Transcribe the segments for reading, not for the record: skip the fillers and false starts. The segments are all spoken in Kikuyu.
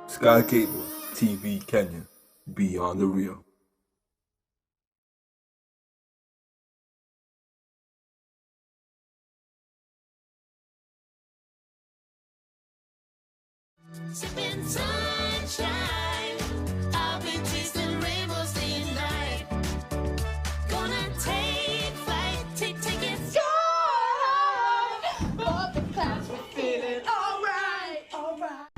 Sky Cable TV Kenya, beyond the real. Sipping sunshine. I've been chasing rainbows day and night. Gonna take flight, take it sky. Above the clouds, we're feeling alright, alright.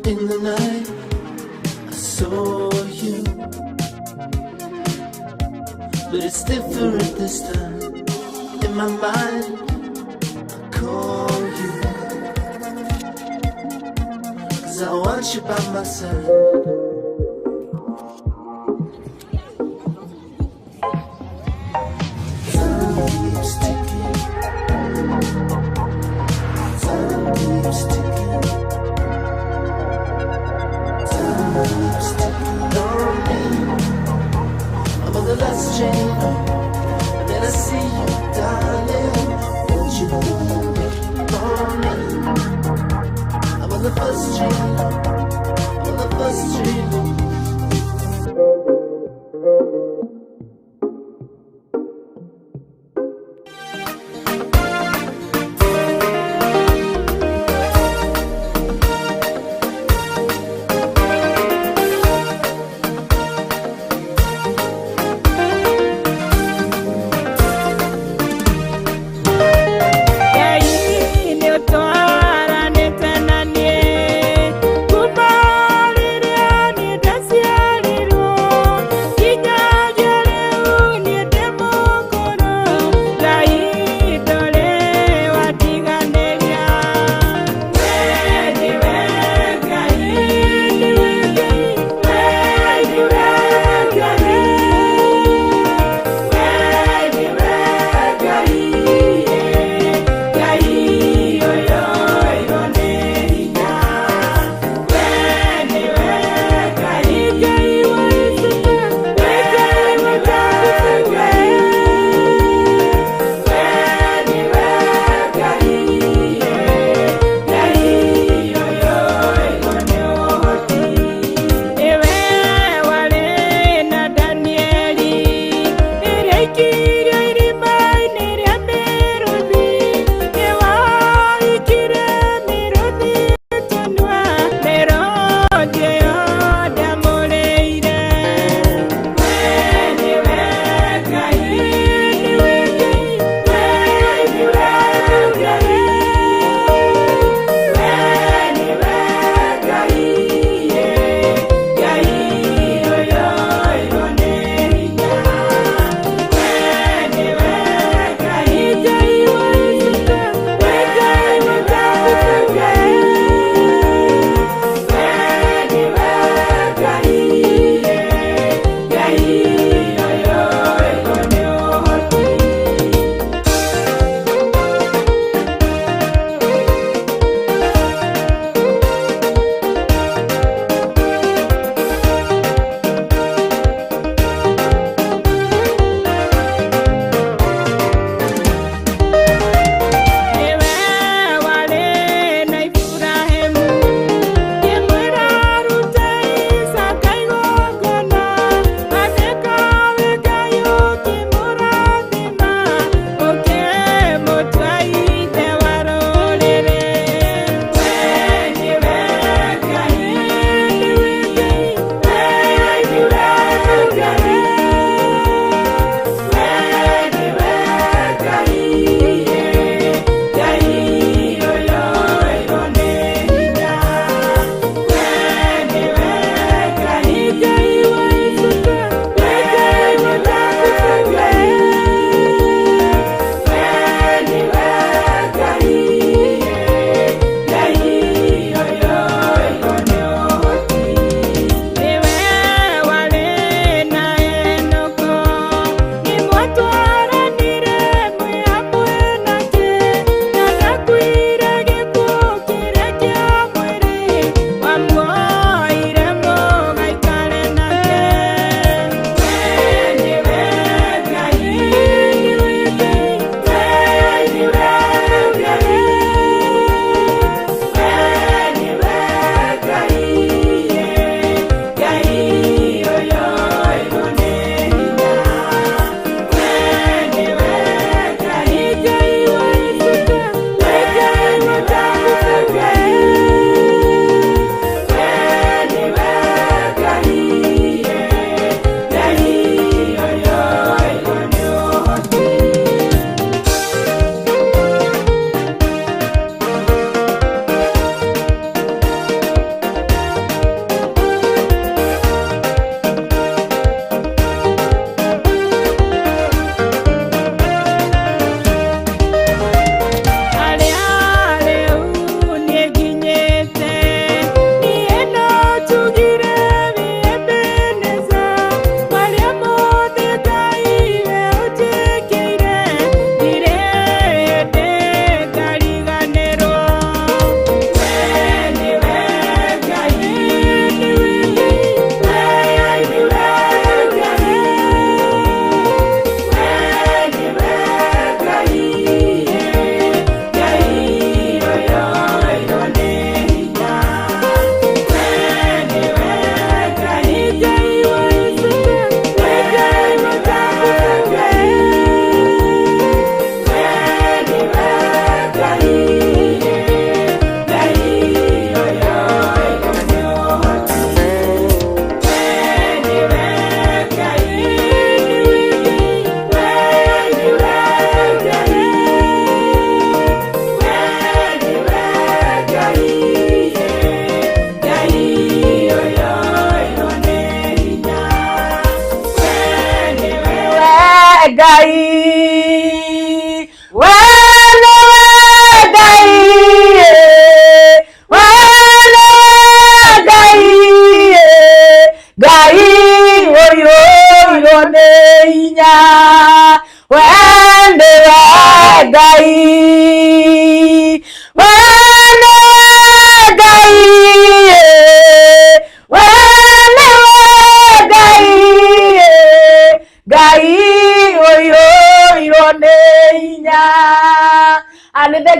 In the night, I saw you, but it's different this time. In my mind, I call you, 'cause I want you by my side. Time keeps ticking. Time keeps ticking. Time keeps ticking on me. I'm on the last train home, and then I see you, darling. Won't you pick on me? I'm on the first train home. I'm on the first train home. Ngai nĩ ũtwaranĩte na niĩ kuma rĩrĩa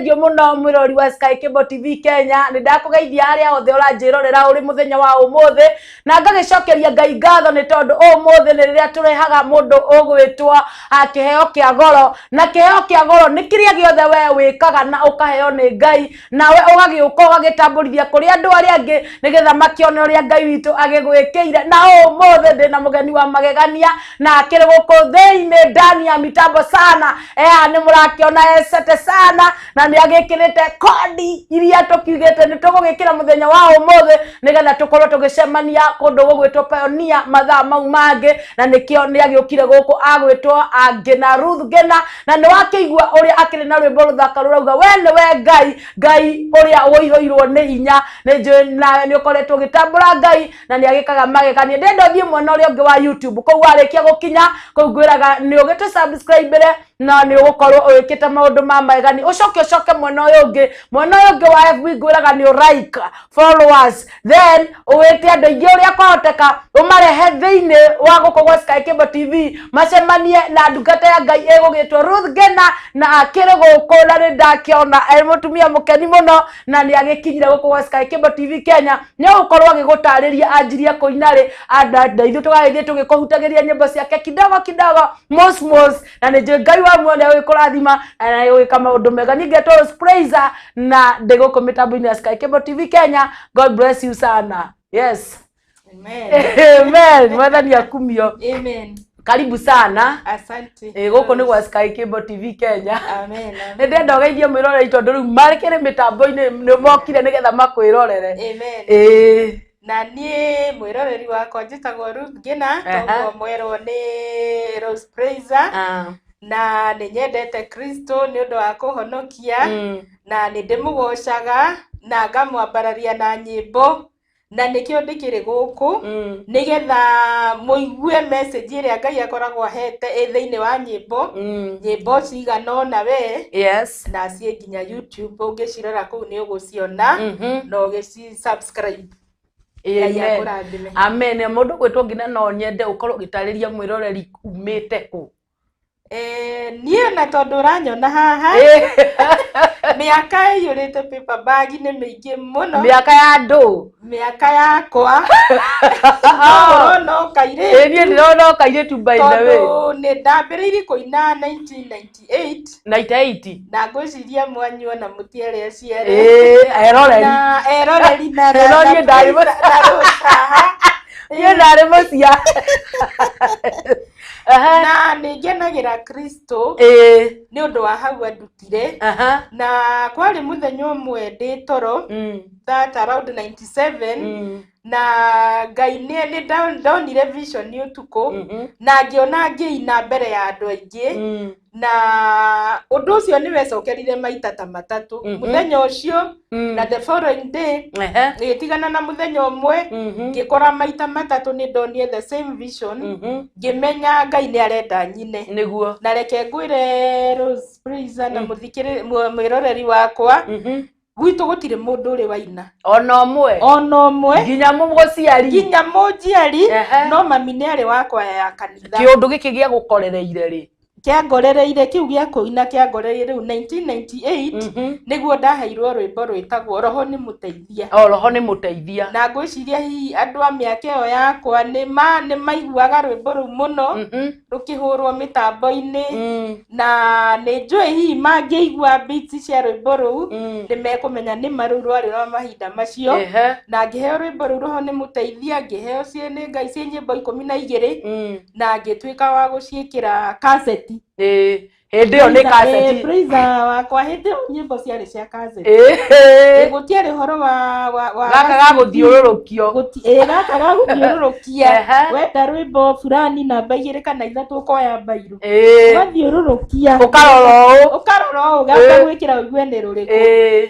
Thengiũ mũno mwĩrori wa Sky Cable TV Kenya. Nĩ ndakũgeithia harĩa hothe ũranjĩrorera ũrĩ mũthenya wa ũmũthĩ, na ngagĩcokeria Ngai ngatho nĩ tondũ ũmũthĩ nĩ rĩrĩa tũrehaga mũndũ ũgwĩtwo kĩheo kĩa goro, na kĩheo kĩa goro nĩ kĩrĩa gĩothe we wĩkaga na ũkaheo nĩ Ngai, nawe ũgagĩũka ũgagĩtambũrithia kũrĩ andũ arĩa angĩ nĩgetha makĩone ũrĩa Ngai witũ agĩgwĩkĩire. Na ũmũthĩ ndĩna mũgeni wa magegania na akĩrĩ gũkũ thĩinĩ ndani ya mitambo sana. Nĩ mũrakĩona esete sana na nĩ agĩkĩrĩte kodi iria tũkiugĩte nĩ tũgũgĩkĩra mũthenya wa ũmũthĩ nĩgetha tũkorwo tũgĩcemania kũndũ gũgwĩtwo Pioneer mathaa mau mangĩ, na nĩkĩo nĩ agĩũkire gũkũ agwĩtwo Ngina Ruth Ngina, na nĩ wakĩigua ũrĩa akĩrĩ na rwĩmbo rũthaka rũrauga we nĩwe Ngai, Ngai ũrĩa ũihũirwo nĩ hinya. Nĩ njũĩ nawe nĩ ũkoretwo ũgĩtambũra Ngai na nĩ agĩkaga magegania. Ndĩrenda ũthiĩ mwena ũrĩa ũngĩ wa YouTube, kũu warĩkia gũkinya kũu ngwĩraga nĩ ũgĩtũ subscribe na nĩ ũgũkorwo ũgĩkĩte maũndũ ma magegania. Ũcoke ũcoke mwena ũyũ ũngĩ, mwena ũyũ ũngĩ wa FB ngwĩraga nĩ ũ like followers, then ũgĩte andũ aingĩ ũrĩa kwahoteka ũmarehe thĩinĩ wa gũkũ gwa Sky Cable TV macemanie na ndungata ya Ngai ĩgũgĩtwo Ruth Ngina, na akĩrĩ gũkũ na nĩ ndakĩona e mũtumia mũkeni mũno na nĩ agĩkinyire gũkũ gwa Sky Cable TV Kenya. Nĩ ũgũkorwo agĩgũtarĩria anjirie kũina rĩ, na ithuĩ tũgagĩthiĩ tũgĩkũhutagĩria nyĩmbo ciake kidogo kidogo mos mos, na nĩ njũĩ Ngai wa muoyo nĩ agũgĩkũrathima na nĩ agũgĩka maũndũ mega. Niĩ ngetwo Rose Praiser na ndĩ gũkũ mĩtambo-inĩ ya Sky Cable TV Kenya. God bless you sana. Yes. Amen. Amen. Mwathani akumio. Amen. Karibu sana. Asante. Gũkũ nĩ gwa Sky Cable TV Kenya. Amen. Nĩ ndĩrenda ũgeithie mwĩroreri tondũ rĩu marĩkĩrĩ mĩtambo-inĩ nĩ mokire nĩgetha makwĩrorere. Amen. Ĩĩ. Na niĩ mwĩroreri wakwa njĩtagwo Ruth Ngina, toguo mwerwo nĩ Rose Praiser, na nĩ nyendete Kristo nĩ ũndũ wa kũhonokia, na nĩ ndĩmũgocaga na ngamwambararia na nyĩmbo, na nĩkĩo ndĩkĩrĩ gũkũ nĩgetha mũigue message ĩrĩa Ngai akoragwo ahete ĩ thĩinĩ wa nyĩmbo, nyĩmbo cigana ũna we. Yes. Na ciĩ nginya YouTube, ũngĩcirora kũu nĩ ũgũciona na ũgĩci subscribe. Ngai Amen. akũrathime. Amen. Mũndũ gwĩtwo Ngina, no nyende ũkorwo ũgĩtarĩria mwĩroreri umĩte kũ. Niĩ na tondũ ũranyona haha, mĩaka ĩiyũrĩte paper bag nĩ mĩingĩ mũno. Mĩaka ya andũ. Mĩaka yakwa no no kairĩtu. Niĩ ndĩrona o kairĩtu by the way. Tondũ nĩ ndambĩrĩirie kũina 1998. 98. Na ngwĩciria mwanyuo na mũtiarĩ aciare. Eroreri. Na eroreri na No, niĩ ndarĩ na Rose haha. Niĩ ndarĩ mũcia. Na nĩ ngenagĩra Kristo nĩ ũndũ wa hau andutire. Na kwarĩ mũthenya ũmwe ndĩ toro, that around 97, na Ngai nĩ ndonire vision ũtukũ, na ngĩona ngĩina mbere ya andũ aingĩ, na ũndũ ũcio nĩ wecokerire maita ta matatũ mũthenya ũcio, na the following day ngĩtigana na mũthenya ũmwe, ngĩkora maita matatũ nĩ ndonire the same vision, ngĩmenya Ngai nĩ arenda nyine. Nĩguo. Na reke ngwĩre Rose Praiser na mwĩroreri wakwa, gwitũ gũtirĩ mũndũ ũrĩ waina ona ũmwe, ona ũmwe, nginya mũgũciari, nginya mũnjiari, no mami nĩ arĩ wa kwaya ya kanitha. Kĩũndũ gĩkĩ gĩa gũkorereire rĩ? Kĩangorereire kĩu gĩa kũina kĩangorereire rĩu 1998, nĩguo ndaheirwo rwĩmbo rwĩtagwo Roho nĩ Mũteithia. O, Roho nĩ Mũteithia. Na ngwĩciria hihi andũ a mĩaka ĩyo yakwa nĩ maiguaga rwĩmbo rũu mũno rũkĩhũrwo mĩtambo-inĩ, na nĩ njũĩ hihi mangĩigua beats cia rwĩmbo rũu nĩ mekũmenya nĩ ma rũu rwarĩ rwa mahinda macio. Na ngĩheo rwĩmbo rũu Roho nĩ Mũteithia, ngĩheo ciĩ nĩ Ngai ciĩ nyĩmbo 12, na ngĩtuĩka wa gũciĩkĩra kaseti. Hĩndĩ ĩyo nĩ kaseti. Praiser wakwa hĩndĩ ĩyo nyĩmbo ciarĩ cia kaseti. Gũtiarĩ ũhoro wa gaka ga gũthiũrũrũkio. Gaka ga gũthiũrũrũkia. Wenda rwĩmbo fulani namba 2 kana 3 ũkoya mbairũ. Ũgathiũrũrũkia. Ũkarora ũũ. Ũkarora ũũ, gaka gwĩkĩra ũigue nĩ rũrĩkũ.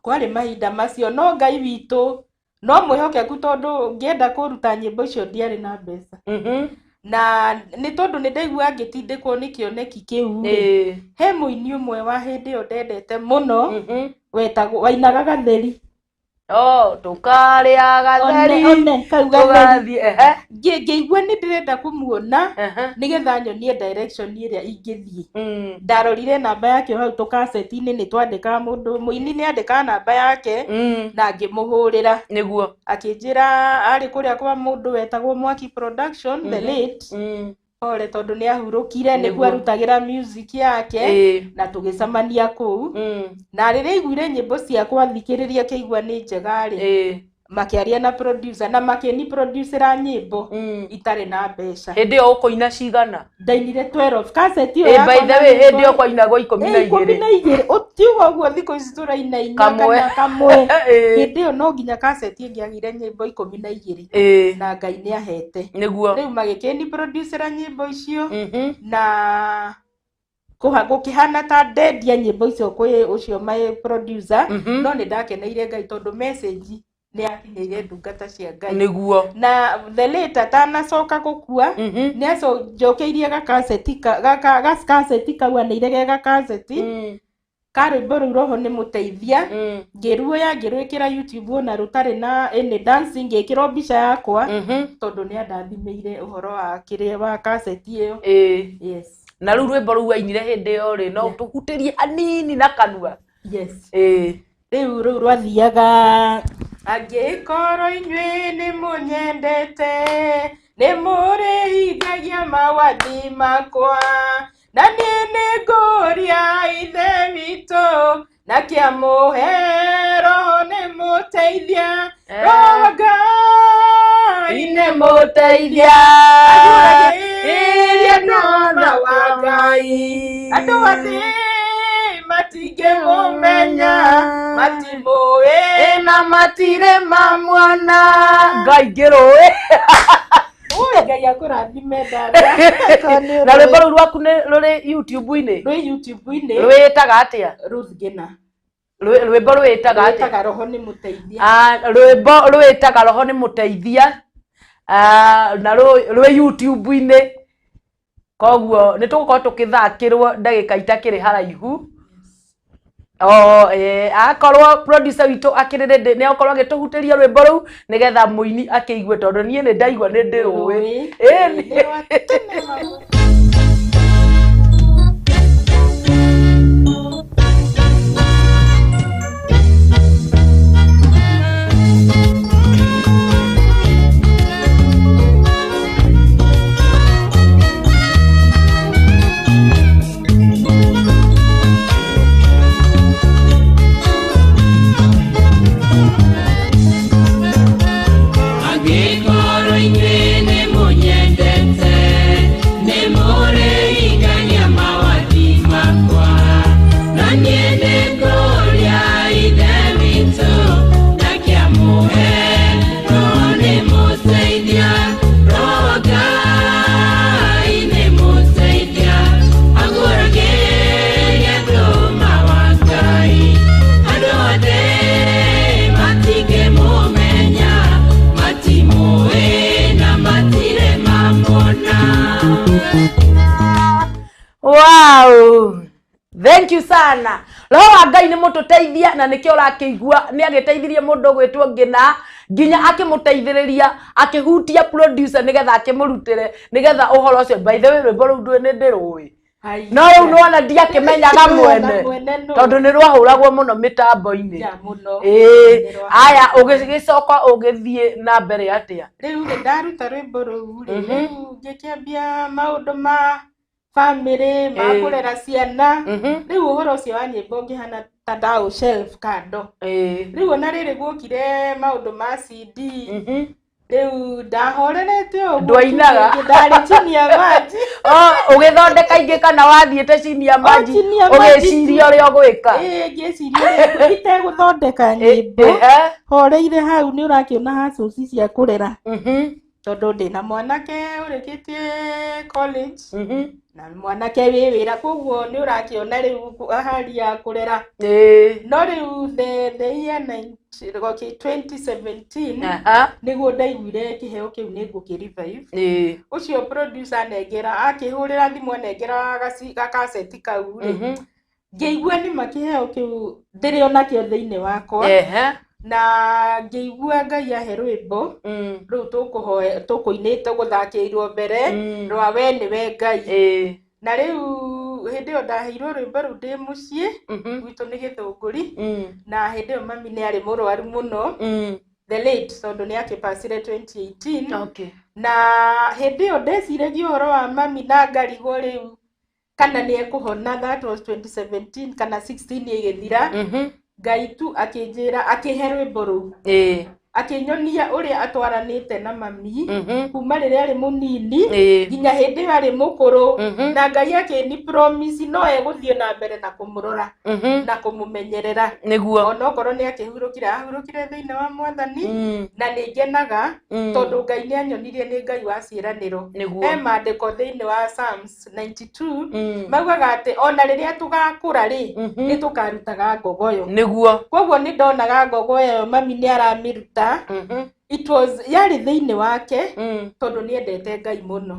Kwarĩ mahinda macio, no Ngai witũ no mwĩhokeku tondũ ngĩenda kũruta nyĩmbo icio ndiarĩ na mbeca. Na nĩ tondũ nĩ ndaigua ngĩtindĩkwo nĩ kĩoneki kĩu rĩ, he mũini ũmwe wa hĩndĩ ĩyo ndendete mũno wetagwo wainaga Gatheri. Oh, tũkarĩa gatheri. One kau gatheri. Tũgathiĩ, ehe. Ngĩigua nĩ ndĩrenda kũmuona Ehe. nĩgetha nyonie direction ĩrĩa ingĩthiĩ. Mm. Ndarorire namba yake hau tũkaseti-inĩ, nĩ twandĩkaga, mũndũ mũini nĩ andĩkaga namba yake, na ngĩmũhũrĩra. Nĩguo. Akĩnjĩra arĩ kũrĩa kwa mũndũ wetagwo Mwaki Production, the late, pole tondũ nĩ ahurũkire, nĩguo Nĩguo. arutagĩra music yake, na tũgĩcemania kũu, na rĩrĩa aiguire nyĩmbo ciakwa thikĩrĩria akĩigua nĩ njega rĩ, makĩaria na producer na makĩni producera nyĩmbo itarĩ na mbeca. Hĩndĩ ĩyo ũkũina cigana? Ndainire 12 cassette ĩyo Ĩ, yakwa by the na way, nyĩmbo hĩndĩ ĩyo kwainagwo ikũmi na ikũmi igĩrĩ. na igĩrĩ. Ũtiuga ũguo, thikũ ici tũraina inya Kamwe. kana kamwe. Hĩndĩ ĩyo no nginya cassette ĩngĩagire nyĩmbo 12. Na Ngai nĩ ahete. Rĩu magĩkĩni producera nyĩmbo icio, na gũkĩhana ta ndendia nyĩmbo icio kwĩ ũcio my producer, no nĩ ndakeneire Ngai tondũ message nĩ yakinyĩire ndungata cia Ngai. Na the late atanacoka gũkua, nĩ aconjokeirie gakaseti gakaseti kau aneire ge gakaseti ka rwĩmbo rũu Roho nĩ mũteithia. Ngĩruoya ngĩrwĩkĩra YouTube ona rũtarĩ na any dancing, ngĩkĩrwo mbica yakwa, tondũ nĩ andathimĩire ũhoro wa kĩrĩa wa kaseti ĩyo. Yes. Na rĩu rwĩmbo rũu wainire hĩndĩ ĩyo rĩ, no tũhutĩrie hanini na kanua? Yes. Rĩu rwathiaga: angĩkorwo inyuĩ nĩ mũnyendete, nĩ mũrĩhingagia mawathi makwa, na niĩ nĩ ngũria Ithe witũ na kĩamũhe Roho nĩ mũteithia, Roho wa Ngai nĩ mũteithia aguũragĩria mwana wa Ngai. Andũ athĩ matingĩmũmenya, matimũĩ na matirĩ mamwona. Ngai, ngĩrũĩ. Ui, Ngai akũrathime dada. Na rwĩmbo rũu rwaku nĩ rũrĩ YouTube-inĩ? Rwĩ YouTube-inĩ. Rwĩtaga atĩa? Ruth Ngina. Rwĩmbo rwĩtaga atĩa? Rwĩtaga Roho nĩ mũteithia. Ah, rwĩmbo rwĩtaga Roho nĩ mũteithia. Ah, na rwĩ YouTube-inĩ, koguo nĩ tũgũkorwo tũkĩthakĩrwo ndagĩka itakĩrĩ haraihu. O akorwo producer witũ akĩrĩ ready, nĩ agũkorwo agĩtũhutĩria rwĩmbo rũu nĩgetha mũini akĩigue, tondũ niĩ nĩ ndaigua nĩ ndĩrũĩ. Ĩni. Nĩ rwa tene mau. Angĩkorwo inyuĩ nĩ mũnyendete, nĩ mũrĩhingagia mawathi makwa, na niĩ nĩ ngũria Ithe witũ na kĩamũhe Roho nĩ mũteithia, Roho wa Ngai nĩ mũteithia, aguũragĩria ndũma wa Ngai. Andũ othe matingĩmũmenya, matimũĩ na matirĩ mamwona. Wow, thank you sana. Roho wa Ngai nĩ mũtũteithia, na nĩkĩo ũrakĩigua nĩ agĩteithirie mũndũ ũgwĩtwo Ngina, nginya akĩmũteithĩrĩria akĩhutia producer nĩgetha akĩmũrutĩre nĩgetha ũhoro ũcio. By the way, rwĩmbo rũu ndũĩ nĩ ndĩrũĩ, no rĩu nĩwona ndiakĩmenyaga mwene Mwene nũ. tondũ nĩ rwahũragwo mũno mĩtambo-inĩ. Ya, mũno. Ĩĩ, aya, ũgĩgĩcoka ũgĩthiĩ na mbere atĩa? Rĩu rĩ, ndaruta rwĩmbo rũu rĩ, rĩu ngĩkĩambia maũndũ ma bamĩrĩ, ma kũrera ciana. Rĩu ũhoro ũcio wa nyĩmbo ngĩhana ta ndaũ shelf kando. Rĩu ona rĩrĩ guokire maũndũ ma CD, rĩu ndahorerete ũguo. Ndwainaga? Ndarĩ chini ya maji. Oh, ũgĩthondeka ingĩ kana wathiĩte chini ya maji? chini ya maji. Ũgĩciria ũrĩa ũgwĩka? Ĩĩ, ngĩciria itegũthondeka nyĩmbo, horeire hau, nĩ ũrakĩona hustles cia kũrera, tondũ ndĩna mwanake ũrĩkĩtie college na mwanake wĩ wĩra, koguo nĩ ũrakĩona rĩu hali ya kũrera. No rĩu the year 90, okay, 2017 nĩguo ndaiguire kĩheo kĩu nĩ ngũkĩ revive. Ũcio producer anengera, akĩhũrĩra thimũ anengera gakaseti kau rĩ, ngĩigua nĩma kĩheo kĩu ndĩrĩ onakĩo thĩinĩ wakwa. Na ngĩigua Ngai ahe rwĩmbo rũu tũkũhoya tũkũinĩte gũthakĩirwo mbere rwa we nĩwe Ngai. Na rĩu hĩndĩ ĩyo ndaheirwo rwĩmbo rũu ndĩ mũciĩ gwitũ nĩ Gĩthũngũri, na hĩndĩ ĩyo mami nĩ arĩ mũrwaru mũno, the late, tondũ nĩ akĩpacire 2018. Na hĩndĩ ĩyo ndeciragia ũhoro wa mami na ngarigwo rĩu kana nĩ ekũhona. That was 2017 kana 16 ĩgĩthira. Ngai tu akĩnjĩra, akĩhe rwĩmbo rũu, akĩnyonia ũrĩa atwaranĩte na mami kuma rĩrĩa arĩ mũnini nginya hĩndĩ ĩyo arĩ mũkũrũ. Na Ngai akĩni promise no egũthiĩ na mbere na kũmũrora na kũmũmenyerera, onokorwo nĩ akĩhurũkire, ahurũkire thĩinĩ wa Mwathani. Na nĩ ngenaga tondũ Ngai nĩ anyonirie nĩ Ngai wa ciĩranĩro. He maandĩko thĩinĩ wa Psalms 92 maugaga atĩ ona rĩrĩa tũgakũra rĩ, nĩ tũkarutaga ngogoyo. Koguo nĩ ndonaga ngogoyo ĩyo mami nĩ aramĩruta. It was yarĩ thĩinĩ wake tondũ nĩ endete Ngai mũno.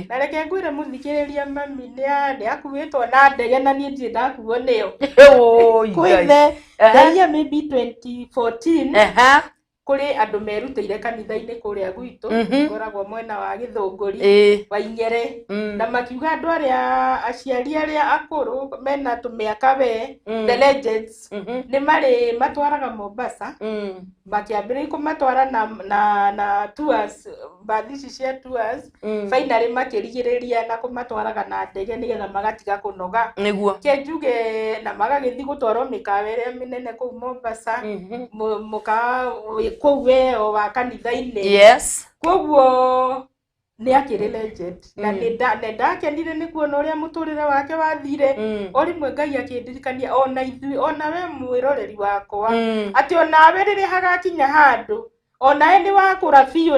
Na reke ngwĩre mũthikĩrĩria, mami nĩ akuĩtwo na ndege na niĩ ndirĩ ndakuo nĩyo. Oi, kwĩ Ngai. the year maybe 2014, kũrĩ andũ merutĩire kanitha-inĩ kũrĩa gwitũ, ngoragwo mwena wa Gĩthũngũri, wa Inyere, na makiuga andũ arĩa aciari arĩa akũrũ mena tũmĩaka we, the legends, nĩ marĩ matwaraga Mombasa. Makĩambĩrĩria kũmatwara na tours, mbathi ici cia tours. Finally makĩrigĩrĩria na kũmatwaraga na ndege nĩgetha magatiga kũnoga. Ke njuge na magagĩthiĩ gũtwarwo mĩkawa ĩrĩa mĩnene kũu Mombasa, mũkawa kũu weo wa kanitha-inĩ. Koguo nĩ akĩrĩ legend na nĩ ndakenire nĩ kuona ũrĩa mũtũrĩre wake wathire. O rĩmwe Ngai akĩndirikania ona ithuĩ, ona we mwĩroreri wakwa, atĩ onawe rĩrĩa hagakinya handũ onawe nĩ wakũra biũ,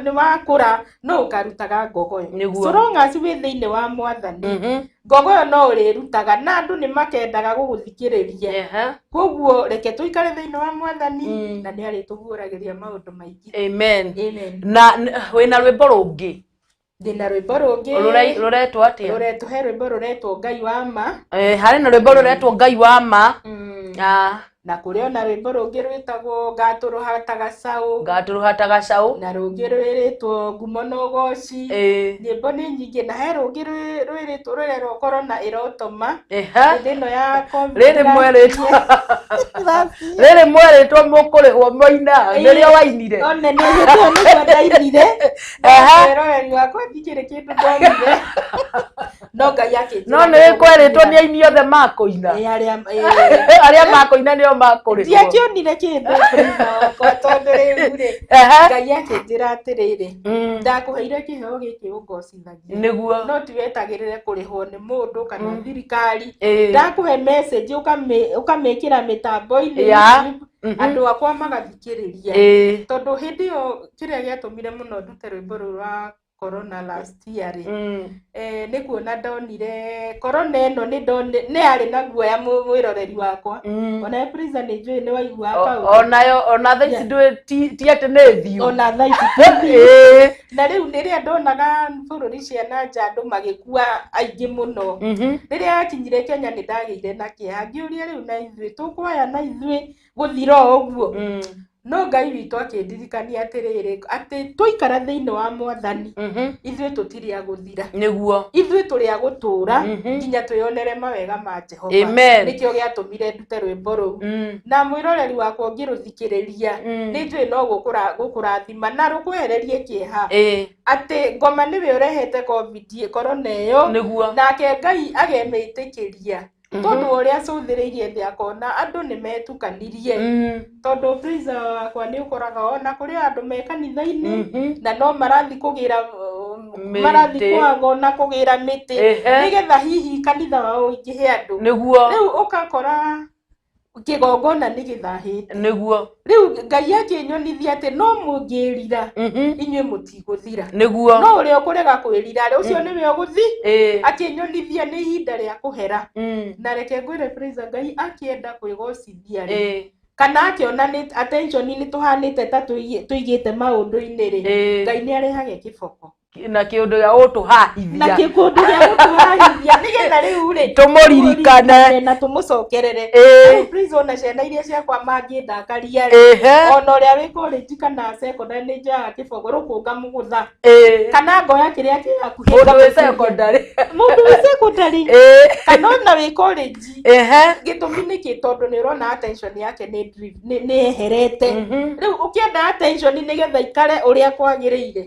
nĩ wakũra, no ũkarutaga ngogoyo. So long as wĩ thĩinĩ wa Mwathani, ngogoyo no ũrĩrutaga na andũ nĩ makendaga gũgũthikĩrĩria. Koguo reke tũikare thĩinĩ wa Mwathani, na nĩ arĩtũguũragĩria maũndũ maingĩ. Amen. Amen. Na wĩna rwĩmbo rũngĩ? Ndĩna rwĩmbo rũngĩ. Rũretwo atĩa? Rũretwo, he rwĩmbo rũretwo Ngai wa ma. Harĩ na rwĩmbo rũretwo Ngai wa ma. Ah, Na kũrĩ ona rwĩmbo rũngĩ rwĩtagwo Ngatũrũha ta gacaũ. Ngatũrũha ta gacaũ. Na rũngĩ rwĩrĩtwo Ngumo na Ũgoci. Nyĩmbo nĩ nyingĩ, na he rũngĩ rwĩrĩtwo rũrerwo Korona ĩrotoma. Hĩndĩ ĩno ya COVID Rĩrĩ mwerĩtwo, rĩrĩ mwerĩtwo mũkũrĩhwo moina, nĩrĩo wainire? One nĩ hĩndĩ ĩyo nĩguo ndainire. Mwĩroreri wakwa, ndikĩrĩ kĩndũ ndonire, no Ngai akĩnjĩra. No nĩ kwerĩtwo nĩ aini othe makũina. Ĩ, arĩa ĩ. Arĩa makũina nĩo makũrĩhwo. Ndiakĩonire kĩndũ, Prima wakwa, tondũ rĩu rĩ, Ngai akĩnjĩra atĩrĩrĩ, ndakũheire kĩheo gĩkĩ ũngocithagie, no ti wetagĩrĩre kũrĩhwo nĩ mũndũ kana thirikari. Ndakũhe message ũkamĩkĩra mĩtambo-inĩ, YouTube, andũ akwa magathikĩrĩria. Tondũ hĩndĩ ĩyo kĩrĩa gĩatũmire mũno ndute rwĩmbo rũu rwa corona last year rĩ, nĩ kuona ndonire corona ĩno, nĩ yarĩ na guoya, mwĩroreri wakwa. Ona Prisa nĩ njũĩ nĩ waiguaga kaũndũ. Onayo ona thaa ici ndũĩ ti atĩ nĩ thiũ. Ona thaa ici na rĩu rĩrĩa ndonaga bũrũri cia na nja andũ magĩkua aingĩ mũno, rĩrĩa yakinyire Kenya nĩ ndagĩire na kĩeha, ngĩũria rĩu na ithuĩ tũkwaya na ithuĩ gũthira o ũguo. No Ngai witũ akĩndirikania atĩrĩrĩ, atĩ twaikara thĩinĩ wa Mwathani, ithuĩ tũtirĩ a gũthira. Ithuĩ tũrĩ a gũtũũra nginya twĩyonere mawega ma Jehova. Amen. Nĩkĩo gĩatũmire ndute rwĩmbo rũu. Na mwĩroreri wakwa, ũngĩrũthikĩrĩria, nĩ njũĩ no gũkũrathima na rũkwehererie kĩeha, atĩ ngoma nĩwe ũrehete covid corona ĩyo, nake Ngai agemĩtĩkĩria tondũ ũrĩa acũthĩrĩirie thĩ akona andũ nĩ metukanirie. Tondũ Prisa wakwa, nĩ ũkoraga ona kũrĩ andũ me kanitha-inĩ na no marathiĩ kũgĩra mĩtĩ. Marathiĩ kwango na kũgĩra mĩtĩ nĩgetha hihi kanitha wao ũingĩhe andũ. Rĩu ũgakora kĩgongona nĩ gĩthahĩte. Rĩu Ngai akĩnyonithia atĩ no mũngĩrira, inyuĩ mũtigũthira. No ũrĩa ũkũrega kwĩrira rĩ, ũcio nĩwe ũgũthi. Akĩnyonithia nĩ ihinda rĩa kũhera. Na reke ngwĩre Prisa, Ngai akĩenda kwĩgocithia rĩ, kana akĩona nĩ attention nĩ tũhanĩte ta tũigĩte maũndũ-inĩ rĩ, Ngai nĩ arehage kĩboko. Na kĩũndũ gĩa gũtũhahithia. Na kĩkũndũ gĩa gũtũhahithia nĩgetha rĩu rĩ Tũmũririkane. Na tũmũcokerere. Ĩĩ. Rĩu please, ona ciana iria ciakwa mangĩndakaria rĩ, ona ũrĩa wĩ college kana secondary, nĩ njoyaga kĩboko rũkũ ngamũgũtha kana ngoya kĩrĩa kĩ hakuhĩ Mũndũ wĩ ngamũcuria. secondary. Mũndũ wĩ secondary kana ona wĩ college. Gĩtũmi nĩ kĩ? Tondũ nĩ ũrona attention yake nĩ eherete. Rĩu ũkĩenda attention nĩgetha ikare ũrĩa kwagĩrĩire,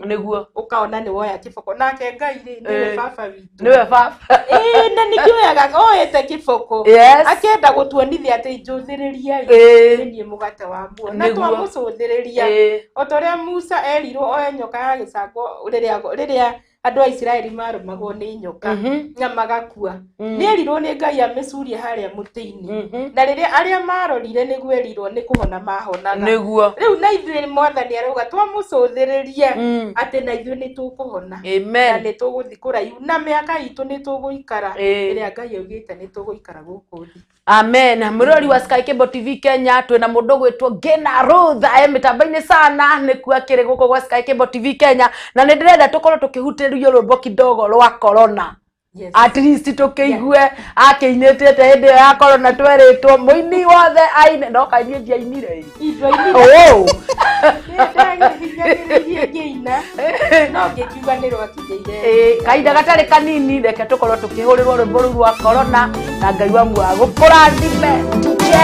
ũkaona nĩ woya kĩboko. Nake Ngai rĩ, nĩwe baba witũ. Nĩwe baba. Ĩĩ, na nĩkĩoyaga oete kĩboko akĩenda gũtuonithia atĩ njũthĩrĩriai, nĩ niĩ mũgate wa muoyo. Na twamũcũthĩrĩria, o ta ũrĩa Musa erirwo oe nyoka ya gĩcango rĩrĩa andũ a Isiraeli marũmagwo nĩ nyoka na magakua, nĩ erirwo nĩ Ngai amĩcurie harĩa mũtĩ-inĩ, na rĩrĩa arĩa marorire nĩguo erirwo nĩ kũhona mahonaga. Rĩu na ithuĩ Mwathani arauga twamũcũthĩrĩria atĩ na ithuĩ nĩ tũkũhona na nĩ tũgũthiĩ kũraihu na mĩaka itũ nĩ tũgũikara ĩrĩa Ngai augĩte nĩ tũgũikara gũkũ thĩ. Amen. Mũrori wa Sky Cable TV Kenya, twĩna mũndũ gwĩtwo Ngina Ruth e mĩtambo-inĩ sana, nĩkuo akĩrĩ gũkũ gwa Sky Cable TV Kenya, na nĩ ndĩrenda tũkorwo tũkĩhutĩrio rwĩmbo kidogo rwa corona. At least tũkĩigue akĩinĩtĩte hĩndĩ ĩyo ya corona, twerĩtwo mũini wothe aine, no kaĩ niĩ ndiainire ĩ. Indo-inĩ Oh. Nĩndahinyagĩrĩirie ngĩina no ngĩkiuga nĩ rwakinyĩire. Ĩĩ, kahinda gatarĩ kanini, reke tũkorwo tũkĩhũrĩrwo rwĩmbo rũu rwa corona, na Ngai wa muoyo agũkũrathime, DJ.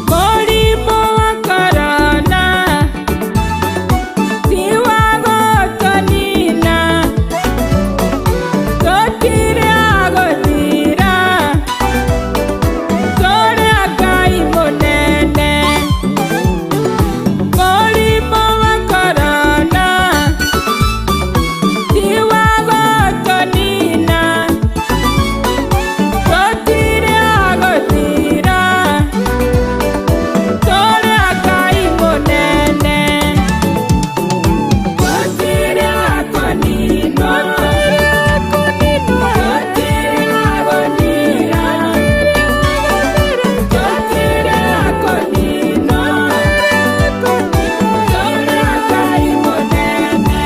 Mũrimũ wa korona ti wa gũtũnina, tũtirĩ a gũthira, tũrĩ a Ngai mũnene. Mũrimũ wa korona ti wa gũtũnina, tũtirĩ a gũthira, tũrĩ a Ngai mũnene. Tũtirĩ a kũninwo, tũtirĩ a gũthira, tũtirĩ a kũninwo, tũrĩ a Ngai mũnene.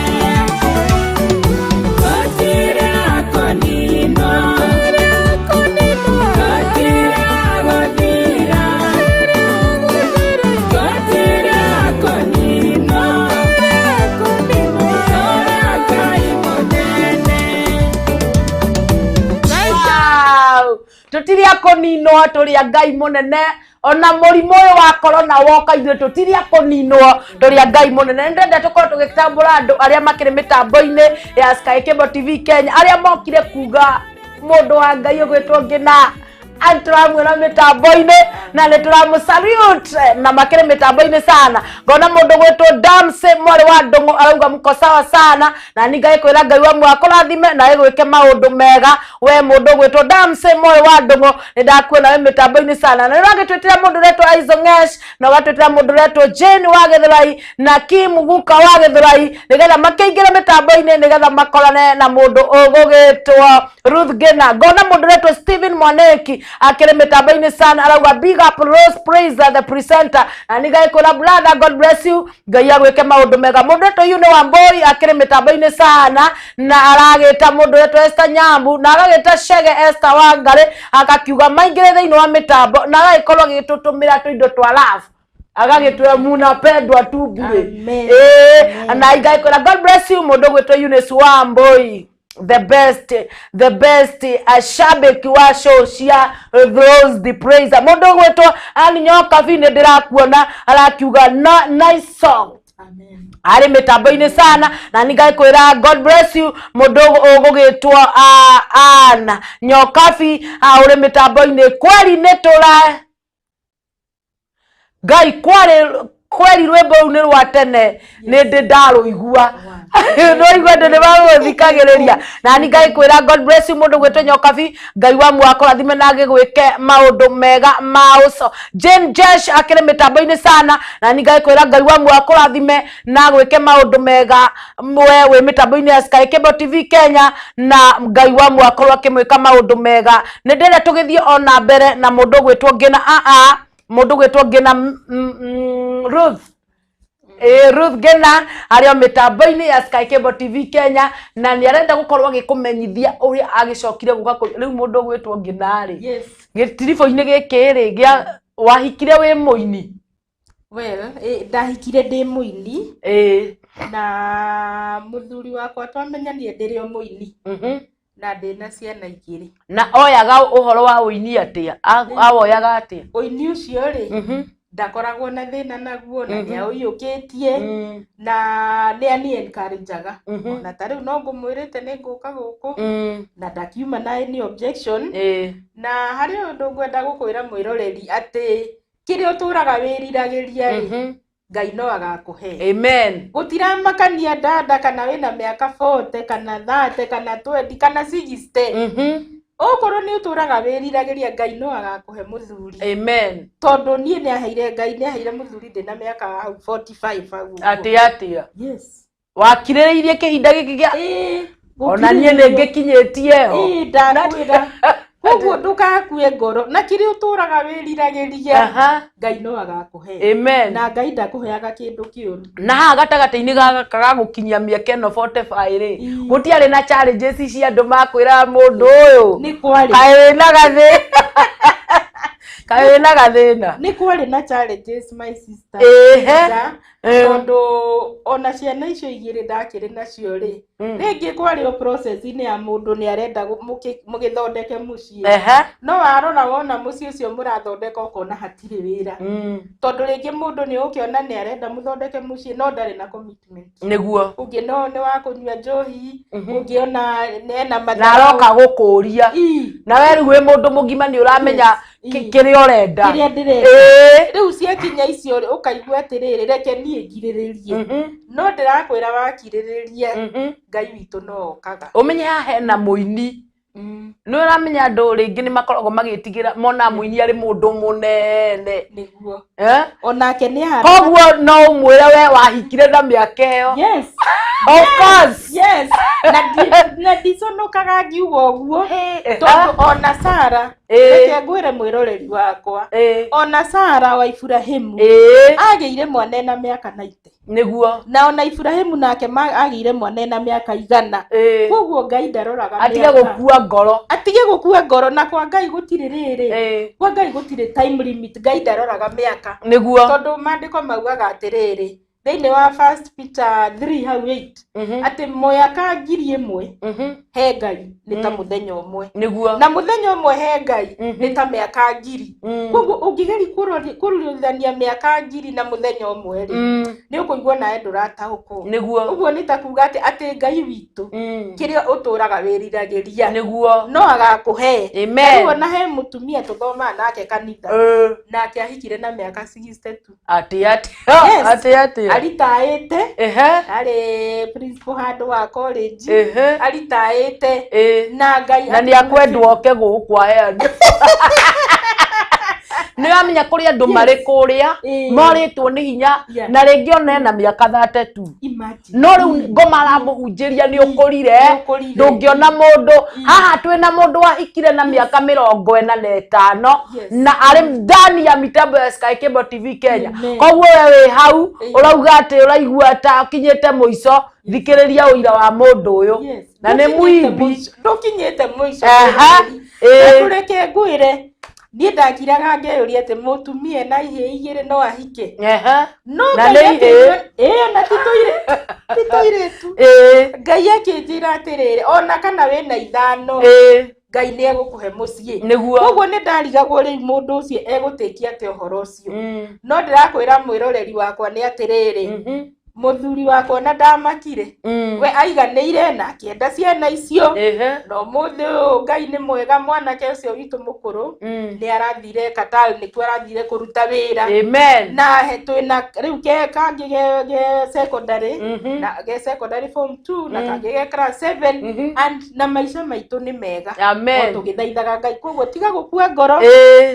Tũtirĩ a kũninwo, tũtirĩ a gũthira, tũtirĩ a kũninwo, tũrĩ a Ngai mũnene. Wow! Tũtirĩ a kũninwo, tũrĩ a Ngai mũnene. Ona mũrimũ ũyũ wa corona woka, ithuĩ tũtirĩ a kũninwo, tũrĩ a Ngai mũnene. Nĩ ndĩrenda tũkorwo tũgĩtambũra andũ arĩa makĩrĩ mĩtambo-inĩ ya Sky Cable TV Kenya, arĩa mokire kuga mũndũ wa Ngai ũgwĩtwo Ngina tũramuona mĩtambo-inĩ na nĩ tũramũ-salute, na makĩrĩ mĩtambo-inĩ sana. Ngona mũndũ gwĩtwo Damse mwarĩ wa Ndũng'ũ arauga mko sawa sana, na ni ngai kwĩra Ngai wa muoyo akũrathime na ĩgwĩke maũndũ mega. We mũndũ gwĩtwo Damse mwarĩ wa Ndũng'ũ, nĩ ndakuona wĩ mĩtambo-inĩ sana. Na nĩ ũragĩtwĩtĩra mũndũ ũretwo Aizo Ngesh, na ũgatwĩtĩra mũndũ ũretwo Jane wa Gĩthũrai na Kim Guka wa Gĩthũrai, nĩgetha makĩingĩre mĩtambo-inĩ nĩgetha makorane na mũndũ ũgũgĩtwo Ruth Gena. Ngona mũndũ ũretwo Stephen Mwaneki akĩrĩ mĩtambo-inĩ sana, arauga big up Rose Praise the presenter, na nĩ ngai kwĩra brother, God bless you, Ngai agwĩke maũndũ mega. Mũndũ ũretwo Yune Wambui akĩrĩ mĩtambo-inĩ sana, na aragĩta mũndũ ũretwo Esther Nyambu, na agagĩta Shege Esther Wangari, akakiuga maingĩre thĩinĩ wa mĩtambo, na agagĩkorwo agĩtũtũmĩra tũindo twa love, agagĩtwĩra munapendwa tu bure. Amen. Ĩĩ, na ngai kwĩra God bless you, mũndũ ũgwĩtwo Eunice Wambui, the best, the best shabiki wa show cia Rose the Praiser. Mũndũ ũgwĩtwo Ann Nyokabi, nĩ ndĩrakuona, arakiuga na nice song. Amen. Arĩ mĩtambo-inĩ sana, na nĩ ngakwĩra God bless you, mũndũ ũgũgĩtwo Ann Nyokabi, ũrĩ mĩtambo-inĩ. Kweri nĩ tũra Ngai kwarĩ kweri, rwĩmbo rũu nĩ rwa tene, nĩ ndĩ ndarũigua, nĩwaigua andũ nĩ magũthikagĩrĩria. Na ni ngai kwĩra God bless you, mũndũ gwĩtwo Nyokabi, Ngai wa muoyo akũrathime na agĩgwĩke maũndũ mega ma ũco. Jane Jesh akĩrĩ mĩtambo-inĩ sana, na ni ngai kwĩra Ngai wa muoyo akũrathime na agwĩke maũndũ mega, we wĩ mĩtambo-inĩ ya Sky Cable TV Kenya, na Ngai wa muoyo akorwo akĩmwĩka maũndũ mega. Nĩ ndĩrenda tũgĩthiĩ ona mbere na mũndũ ũgwĩtwo Ngina aa. Mũndũ gwĩtwo Ngina Ruth. Ĩĩ, Ruth Ngena arĩ o mĩtambo-inĩ ya Sky Cable TV Kenya, na nĩ arenda gũkorwo agĩkũmenyithia ũrĩa agĩcokire gũka rĩu mũndũ ũgwĩtwo Ngina rĩ, gĩtiribũ-inĩ gĩkĩ rĩ gĩa wahikire wĩ mũini? Well, ndahikire ndĩ mũini. Na mũthuri wakwa twamenyanire ndĩrĩ o mũini. Na ndĩna ciana igĩrĩ. Na oyaga ũhoro wa ũini atĩa? Awoyaga atĩa? Ũini ũcio rĩ, ndakoragwo na thĩna naguo, na nĩ aũiyũkĩtie, na nĩ ani encourageaga. Ona ta rĩu no ngũmwĩrĩte nĩ ngũka gũkũ, na ndakiuma na any objection. Na harĩ ũndũ ngwenda gũkwĩra mwĩroreri, atĩ kĩrĩa ũtũraga wĩriragĩria rĩ, Ngai no agakũhe. Amen. Gũtiramakania dada kana wĩna mĩaka 40 kana 30 kana 20 kana 60. Okorwo nĩ ũtũraga wĩriragĩria, Ngai no agakũhe mũthuri. Amen. Tondũ niĩ nĩ aheire, Ngai nĩ aheire mũthuri ndĩna mĩaka hau 45 hau ũguo. Atĩa atĩa? Yes. Wakirĩrĩirie kĩhinda gĩkĩ gĩa Ĩĩ, ona niĩ nĩ ngĩkinyĩtie ho. Ĩĩ, ndakwĩra, koguo ndũgakue ngoro na kĩrĩa ũtũraga wĩriragĩria, Ngai no agakũhe. Amen. Na Ngai ndakũheaga kĩndũ kĩũru. Na haha gatagatĩ-inĩ gaka ga gũkinyia mĩaka ĩno 45 rĩ, gũtiarĩ na challenges cia andũ makwĩra mũndũ ũyũ Nĩ kwarĩ. Kaĩ wĩna gathĩ, kaĩ wĩna gathĩna? Nĩ kwarĩ na challenges, my sister. Ĩhe. Tondũ ona ciana icio igĩrĩ ndakĩrĩ nacio rĩ, rĩngĩ kwarĩ o process-inĩ ya mũndũ nĩ arenda mũgĩthondeke mũciĩ. No warora wona mũciĩ ũcio mũrathondeka, ũkona hatirĩ wĩra, tondũ rĩngĩ mũndũ nĩ ũkĩona nĩ arenda mũthondeke mũciĩ no ndarĩ na commitment. Ũngĩ no nĩ wa kũnyua njohi, ũngĩ ona ena Na matharau. aroka gũkũria, na we rĩu wĩ mũndũ mũgima, nĩ ũramenya kĩrĩa ũrenda. Kĩrĩa ndĩrenda. Rĩu ciakinya icio rĩ, ũkaigua atĩrĩrĩ, reke niĩ ngirĩrĩrie. No ndĩrakwĩra, wakirĩrĩria, Ngai witũ no okaga. Ũmenye haha hena mũini, nĩ ũramenya andũ rĩngĩ nĩ makoragwo magĩtigĩra mona mũini arĩ mũndũ mũnene. Nĩguo. Eh? Onake nĩ ahana. Koguo no ũmwĩre we wahikire na mĩaka ĩyo? Yes. Of course. Yes, na ndiconokaga ngiuga ũguo, tondũ ona Sara, reke ngwĩre mwĩroreri wakwa, ona Sara wa Iburahimu agĩire mwana ena mĩaka 90. Na ona Iburahimu nake agĩire mwana ena mĩaka 100. Koguo Ngai ndaroraga Atige mĩaka. gũkua ngoro. Atige gũkua ngoro. Na kwa Ngai gũtirĩ rĩrĩ, kwa Ngai gũtirĩ time limit. Ngai ndaroraga mĩaka, tondũ maandĩko maugaga atĩrĩrĩ, thĩinĩ wa First Peter 3 hau 8, atĩ mũaka 1000 he Ngai nĩ ta mũthenya ũmwe, na mũthenya ũmwe he Ngai nĩ ta mĩaka 1000. Koguo ũngĩgeria kũrorithania mĩaka 1000 na mũthenya ũmwe rĩ, nĩ ũkũigua nawe ndũrataũkwo. Ũguo nĩ ta kuga atĩ Ngai witũ, kĩrĩa ũtũraga wĩriragĩria, no agakũhe. Amen. Rĩu ona he mũtumia tũthomaga nake kanitha, nake ahikire na mĩaka 62. Atĩ atĩa? Yes. Atĩ atĩa? Aritaĩte, arĩ principal handũ wa college. Aritaĩte, na Ngai Na nĩ akwendwo oke gũkũ aheane. Nĩ wamenya kũrĩ andũ marĩ kũrĩa morĩtwo nĩ hinya, na rĩngĩ ona ena mĩaka 32, Imagine. no rĩu ngoma aramũhunjĩria nĩ ũkũrire, Nĩ ũkũrire. ndũngĩona mũndũ. Haha twĩna mũndũ wahikire na mĩaka 45, na arĩ ndani ya mitambo ya Sky Cable TV Kenya. Amen. Koguo we wĩ hau ũrauga atĩ ũraigua ta ũkinyĩte mũico, thikĩrĩria ũira wa mũndũ ũyũ. Na nĩ Ndũkinyĩte mũimbi. Ndũkinyĩte mũico. Tondũ reke ngwĩre, niĩ ndakiraga ngeyũria atĩ mũtumia ena ihĩĩ igĩrĩ no ahike? No Na Ngai nĩ ihĩĩ. Ĩĩ, na ti tũirĩtu. Ngai akĩnjĩra atĩrĩrĩ, ona kana wĩna ithano, Ngai nĩ egũkũhe mũciĩ. Koguo nĩ ndarigagwo rĩu mũndũ ũcio egũtĩkia atĩa ũhoro ũcio. No ndĩrakwĩra mwĩroreri wakwa nĩ atĩrĩrĩ, mũthuri wakwa na ndamakire, we aiganĩire na akĩenda ciana icio. Na ũmũthĩ ũyũ Ngai nĩ mwega, mwanake ũcio witũ mũkũrũ nĩ arathire Qatar, nĩkuo arathire kũruta wĩra. Amen. Na he twĩna rĩu ke kangĩ ge secondary, na ge secondary form 2, na kangĩ ge class 7, and na maica maitũ nĩ mega. Amen. O tũgĩthaithaga Ngai. Koguo tiga gũkua ngoro.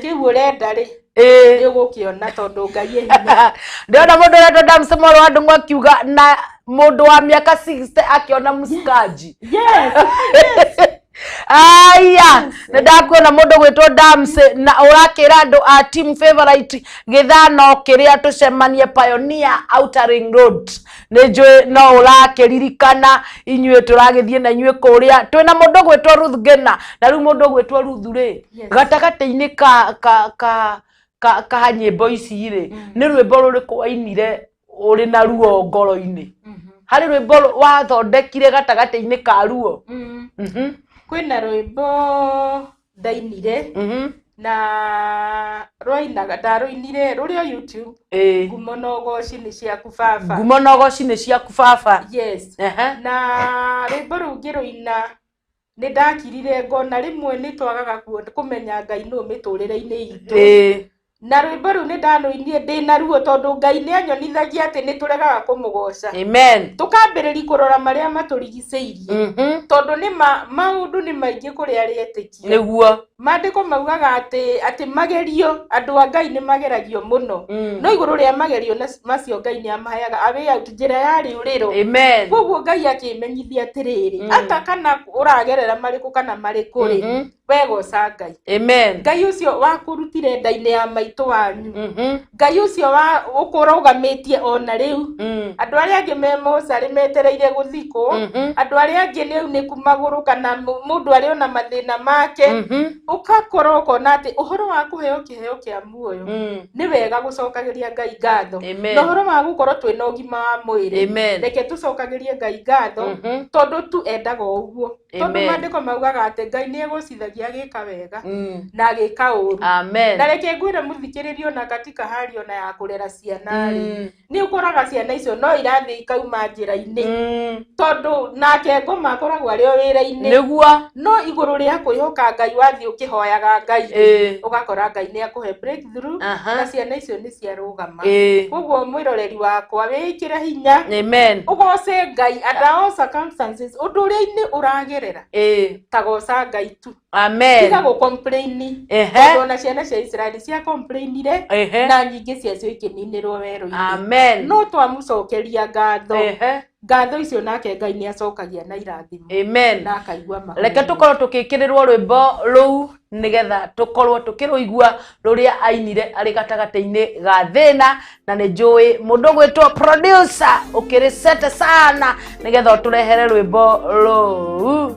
Kĩu ũrenda rĩ, nĩ ũgũkĩona, tondũ Ngai e hinya. Ndĩrona mũndũ ũretwo Damson Mũrũ wa Ndung'u akiuga na mũndũ wa mĩaka 60 akĩona mũsikaji. Yes. Aya. Nĩ ndakuona mũndũ gwĩtwo Dams na ũrakĩra andũ a team favorite gĩthano kĩrĩa tũcemanie Pioneer Outer Ring Road. Nĩ njũĩ no ũrakĩririkana inyuĩ tũragĩthiĩ na inyuĩ kũrĩa twĩna mũndũ gwĩtwo Ruth Ngena. Na rĩu mũndũ gwĩtwo Ruth rĩ, gatagatĩ-inĩ ka ka ka ka ka nyĩmbo ici rĩ, nĩ rwĩmbo rũrĩkũ wainire ũrĩ na ruo ngoro-inĩ? Harĩ rwĩmbo wathondekire gatagatĩ-inĩ ka ruo? Kwĩna rwĩmbo ndainire na rwainaga, ndarũinire rũrĩ o YouTube. Ngumo na ũgoci nĩ ciaku baba. Ngumo na ũgoci nĩ ciaku baba. Yes. Na rwĩmbo rũu ngĩrũina nĩ ndakirire ngona rĩmwe nĩ twagaga kũmenya Ngai nũ mĩtũrĩre-inĩ itũ. Na rwĩmbo rũu nĩ ndarũinire ndĩna ruo tondũ Ngai nĩ anyonithagia atĩ nĩ tũregaga kũmũgoca. Amen. Tũkambĩrĩria kũrora marĩa matũrigicĩirie. Tondũ nĩ maũndũ nĩ maingĩ kũrĩ arĩa etĩkia. Nĩguo. Maandĩko maugaga atĩ magerio, andũ a Ngai nĩ mageragio mũno. No igũrũ rĩa magerio macio Ngai nĩ amaheaga a way out, njĩra ya rĩũrĩro. Amen. Koguo Ngai akĩmenyithia atĩrĩrĩ, ata kana ũragerera marĩkũ kana marĩkũ rĩ, we goca Ngai. Amen. Ngai ũcio wakũrutire nda-inĩ ya maitũ wanyu. Ngai ũcio wa ũkũrũgamĩtie ona rĩu. Andũ arĩa angĩ me mocarĩ metereire gũthikwo, andũ arĩa angĩ nĩ aunĩku magũrũ kana mũndũ arĩ ona mathĩna make. Ũgakorwo ũkona atĩ ũhoro wa kũheo kĩheo kĩa muoyo nĩ wega gũcokagĩria Ngai ngatho. Na ũhoro wa gũkorwo twĩna ũgima wa mwĩrĩ, reke tũcokagĩrie Ngai ngatho tondũ tu endaga ũguo. Tondũ maandĩko maugaga atĩ Ngai nĩ egocithagia agĩka wega na agĩka ũru. Amen. Na reke ngwĩre mũthikĩrĩrio na katika hali ona ya kũrera ciana rĩ, nĩ ũkoraga ciana icio no irathiĩ ikauma njĩra-inĩ tondũ nake ngoma akoragwo arĩ o wĩra-inĩ. Nĩguo. No igũrũ rĩa kwĩhoka Ngai wathiĩ ũkĩhoyaga Ngai, ũgakora Ngai nĩ akũhe breakthrough na ciana icio nĩ ciarũgama. Koguo mwĩroreri wakwa wĩĩkĩre hinya. Amen. Ũgoce Ngai under all circumstances, ũndũ ũrĩa-inĩ ũragerera. Ta goca Ngai tu. Amen. Tiga gũ complain. Tondũ ona ciana cia Israeli cia complainire na nyingĩ ciacio ikĩninĩrwo werũ-inĩ. Amen. No twamũcokeria ngatho. Ngatho icio nake Ngai nĩ acokagia na irathimo. Amen. Na akaigua mahoya. Reke tũkorwo tũkĩkĩrĩrwo rwĩmbo rũu nĩgetha tũkorwo tũkĩrũigua rũrĩa ainire arĩ gatagatĩ-inĩ ga thĩna, na nĩ njũĩ mũndũ ũgwĩtwo producer ũkĩrĩ sete sana nĩgetha ũtũrehere rwĩmbo rũu.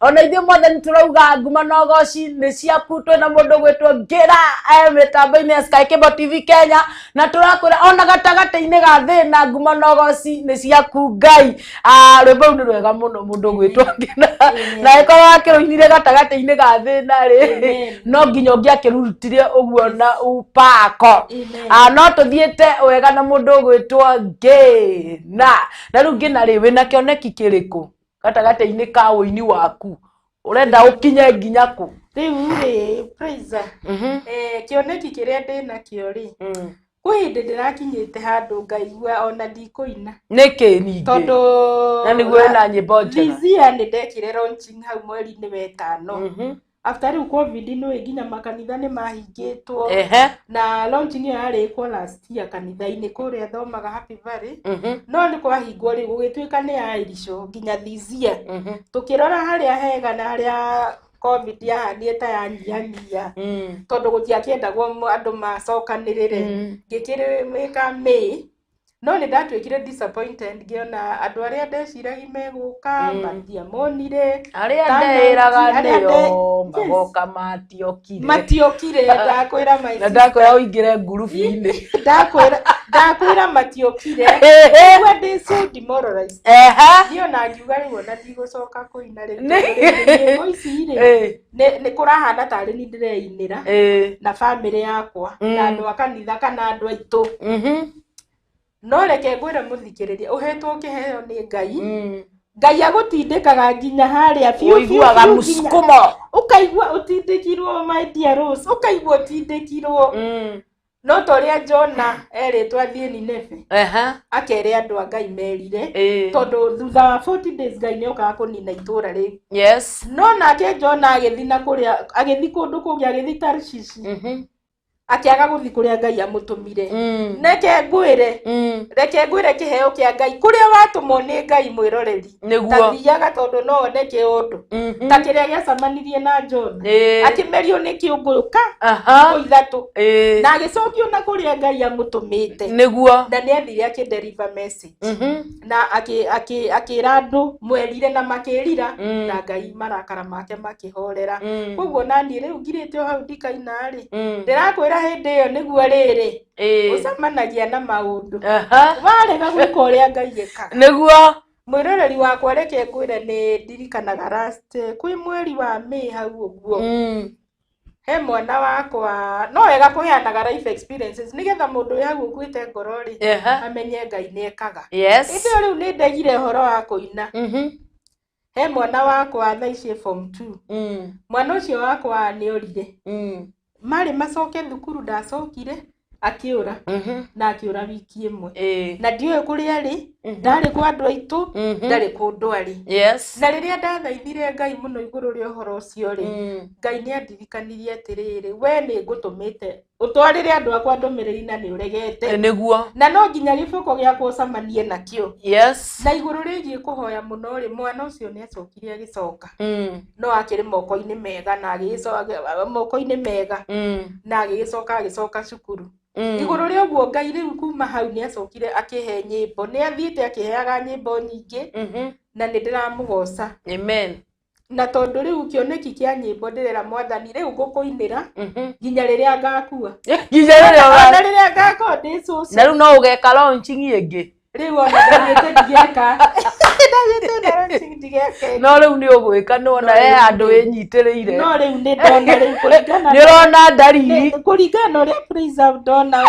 Ona ithuĩ mwathani tũrauga nguma na ũgoci nĩ ciaku. Twĩna mũndũ gwĩtwo Ngĩra mĩtambo-inĩ ya Sky Cable TV Kenya, na tũrakwĩra ona gatagatĩ-inĩ ga thĩna nguma na ũgoci nĩ ciaku Ngai. Rwĩmbo rũu nĩ rwega mũno mũndũ gwĩtwo Ngĩra, na ĩkorwo akĩrũinire gatagatĩ-inĩ ga thĩna rĩ, no nginya ũngĩakĩrutire ũguo na upako. No tũthiĩte wega na mũndũ gwĩtwo Ngĩna. Na rĩu Ngĩna rĩ, wĩna kĩoneki kĩrĩkũ gatagatĩ-inĩ ka ũini waku? Ũrenda ũkinye nginya kũ? Rĩu rĩ, Praiser, kĩoneki kĩrĩa ndĩnakĩo rĩ, kwĩ hĩndĩ ndĩrakinyĩte handũ ngaigua ona ndikũina. Nĩkĩ ningĩ? Tondũ Na nĩguo wĩna nyĩmbo njega. This year nĩ ndekire launching hau mweri-inĩ wa ĩtano. After rĩu COVID nĩ nginya makanitha nĩ mahingĩtwo. Na launching ĩyo yarĩ ĩkwo last year kanitha-inĩ kũrĩa thomaga Happy Valley. No nĩ kwahingwo rĩu gũgĩtuĩka nĩ ya irico nginya this year. Tũkĩrora harĩa hega na harĩa COVID yahanire ta yanyihanyihia, tondũ gũtiakĩendagwo andũ macokanĩrĩre, ngĩkĩrĩka May. No nĩ ndatuĩkire disappointed ngĩona andũ arĩa ndeciragia megũka matiamonire. Arĩa Kana ndeĩraga arĩa nĩo magoka matiokire. Matiokire, ndakwĩra my Na ndakwĩra ũingĩre ngurubu-inĩ. Ndakwĩra matiokire. Rĩu ndĩ so demoralized. Niĩ ona ngiuga rĩu ona ndigũcoka kũina rĩu, tondũ rĩu nyĩmbo ici rĩ, nĩ kũrahana tarĩ ni ndĩreinĩra na bamĩrĩ yakwa na andũ a kanitha kana andũ aitũ. No reke ngwĩre mũthikĩrĩria, ũhetwo kĩheo nĩ Ngai, Ngai agũtindĩkaga nginya harĩa biũ biũ Ũiguaga biũ nginya mũsukumo. Ũkaigua ũtindĩkirwo, my dear Rose, ũkaigua ũtindĩkirwo. No ta ũrĩa Jona erĩtwo athiĩ Nineve, akere andũ a Ngai merire, tondũ thutha wa 40 days Ngai nĩ okaga kũnina itũũra rĩu. No nake Jona agĩthiĩ na kũrĩa, agĩthiĩ kũndũ kũngĩ, agĩthiĩ Tarshishi, akĩaga gũthiĩ kũrĩa Ngai amũtũmire. Reke ngwĩre, reke ngwĩre, kĩheo kĩa Ngai, kũrĩa watũmwo nĩ Ngai, mwĩroreri, ta thiaga, tondũ no one kĩũndũ ta kĩrĩa gĩacemanirie na Jona, akĩmerio nĩ kĩũngũyũ ka thikũ 3, na agĩcokio na kũrĩa Ngai amũtũmĩte. Na nĩ athire akĩ-deliver message na akĩra andũ mwerire na makĩrira, na Ngai marakara make makĩhorera. Koguo naniĩ rĩu ngirĩte o hau ndikaina rĩ, ndĩrakwĩra hĩndĩ ĩyo nĩguo rĩrĩ ũcemanagia na maũndũ warega gwĩka ũrĩa Ngai ekaga. Mwĩroreri wakwa, reke ngwĩre, nĩ ndirikanaga last kwĩ mweri wa May hau ũguo, he mwana wakwa, no wega kũheanaga life experiences nĩgetha mũndũ wĩ hau ũkuĩte ngoro rĩ, amenye Ngai nĩ ekaga. Hĩndĩ ĩyo rĩu nĩ ndegire ũhoro wa kũina. He mwana wakwa thaa ici form 2. Mwana ũcio wakwa nĩ orire. Marĩ macoke thukuru, ndacokire, akĩũra, na akĩũra wiki ĩmwe, na ndiũĩ kũrĩa arĩ. Ndarĩ kwa andũ aitũ, ndarĩ kũndũ arĩ. Na rĩrĩa ndathaithire Ngai mũno igũrũ rĩa ũhoro ũcio rĩ, Ngai nĩ andirikanirie atĩrĩrĩ, we nĩ ngũtũmĩte ũtwarĩre andũ akwa ndũmĩrĩri na nĩ ũregete. Na no nginya gĩboko gĩakwa ũcemanie nakĩo. Na igũrũ rĩgiĩ kũhoya mũno rĩ, mwana ũcio nĩ acokire agĩcoka, no akĩrĩ moko-inĩ mega, na agĩgĩcoka moko-inĩ mega, na agĩgĩcoka agĩcoka cukuru. Igũrũ rĩa ũguo, Ngai rĩu kuma hau nĩ acokire akĩhe nyĩmbo, nĩ athiĩte akĩheaga nyĩmbo nyingĩ, na nĩ ndĩramũgoca. Amen. Na tondũ rĩu kĩoneki kĩa nyĩmbo, ndĩrera Mwathani rĩu ngũkũinĩra nginya rĩrĩa ngakua. Nginya rĩrĩa Ona rĩrĩa ngakorwo ndĩ cũcũ. Na rĩu no ũgeka launching ĩngĩ? Rĩu ona ndaugĩte ndigeka, ndaugĩte ona launching ndigeka ĩngĩ. No rĩu nĩ ũgwĩka, nĩ wona No he rĩu handũ wĩnyitĩrĩire. No rĩu nĩ ndona rĩu kũringana Nĩ ũrona ndariri. Kũringana na ũrĩa Praise ndona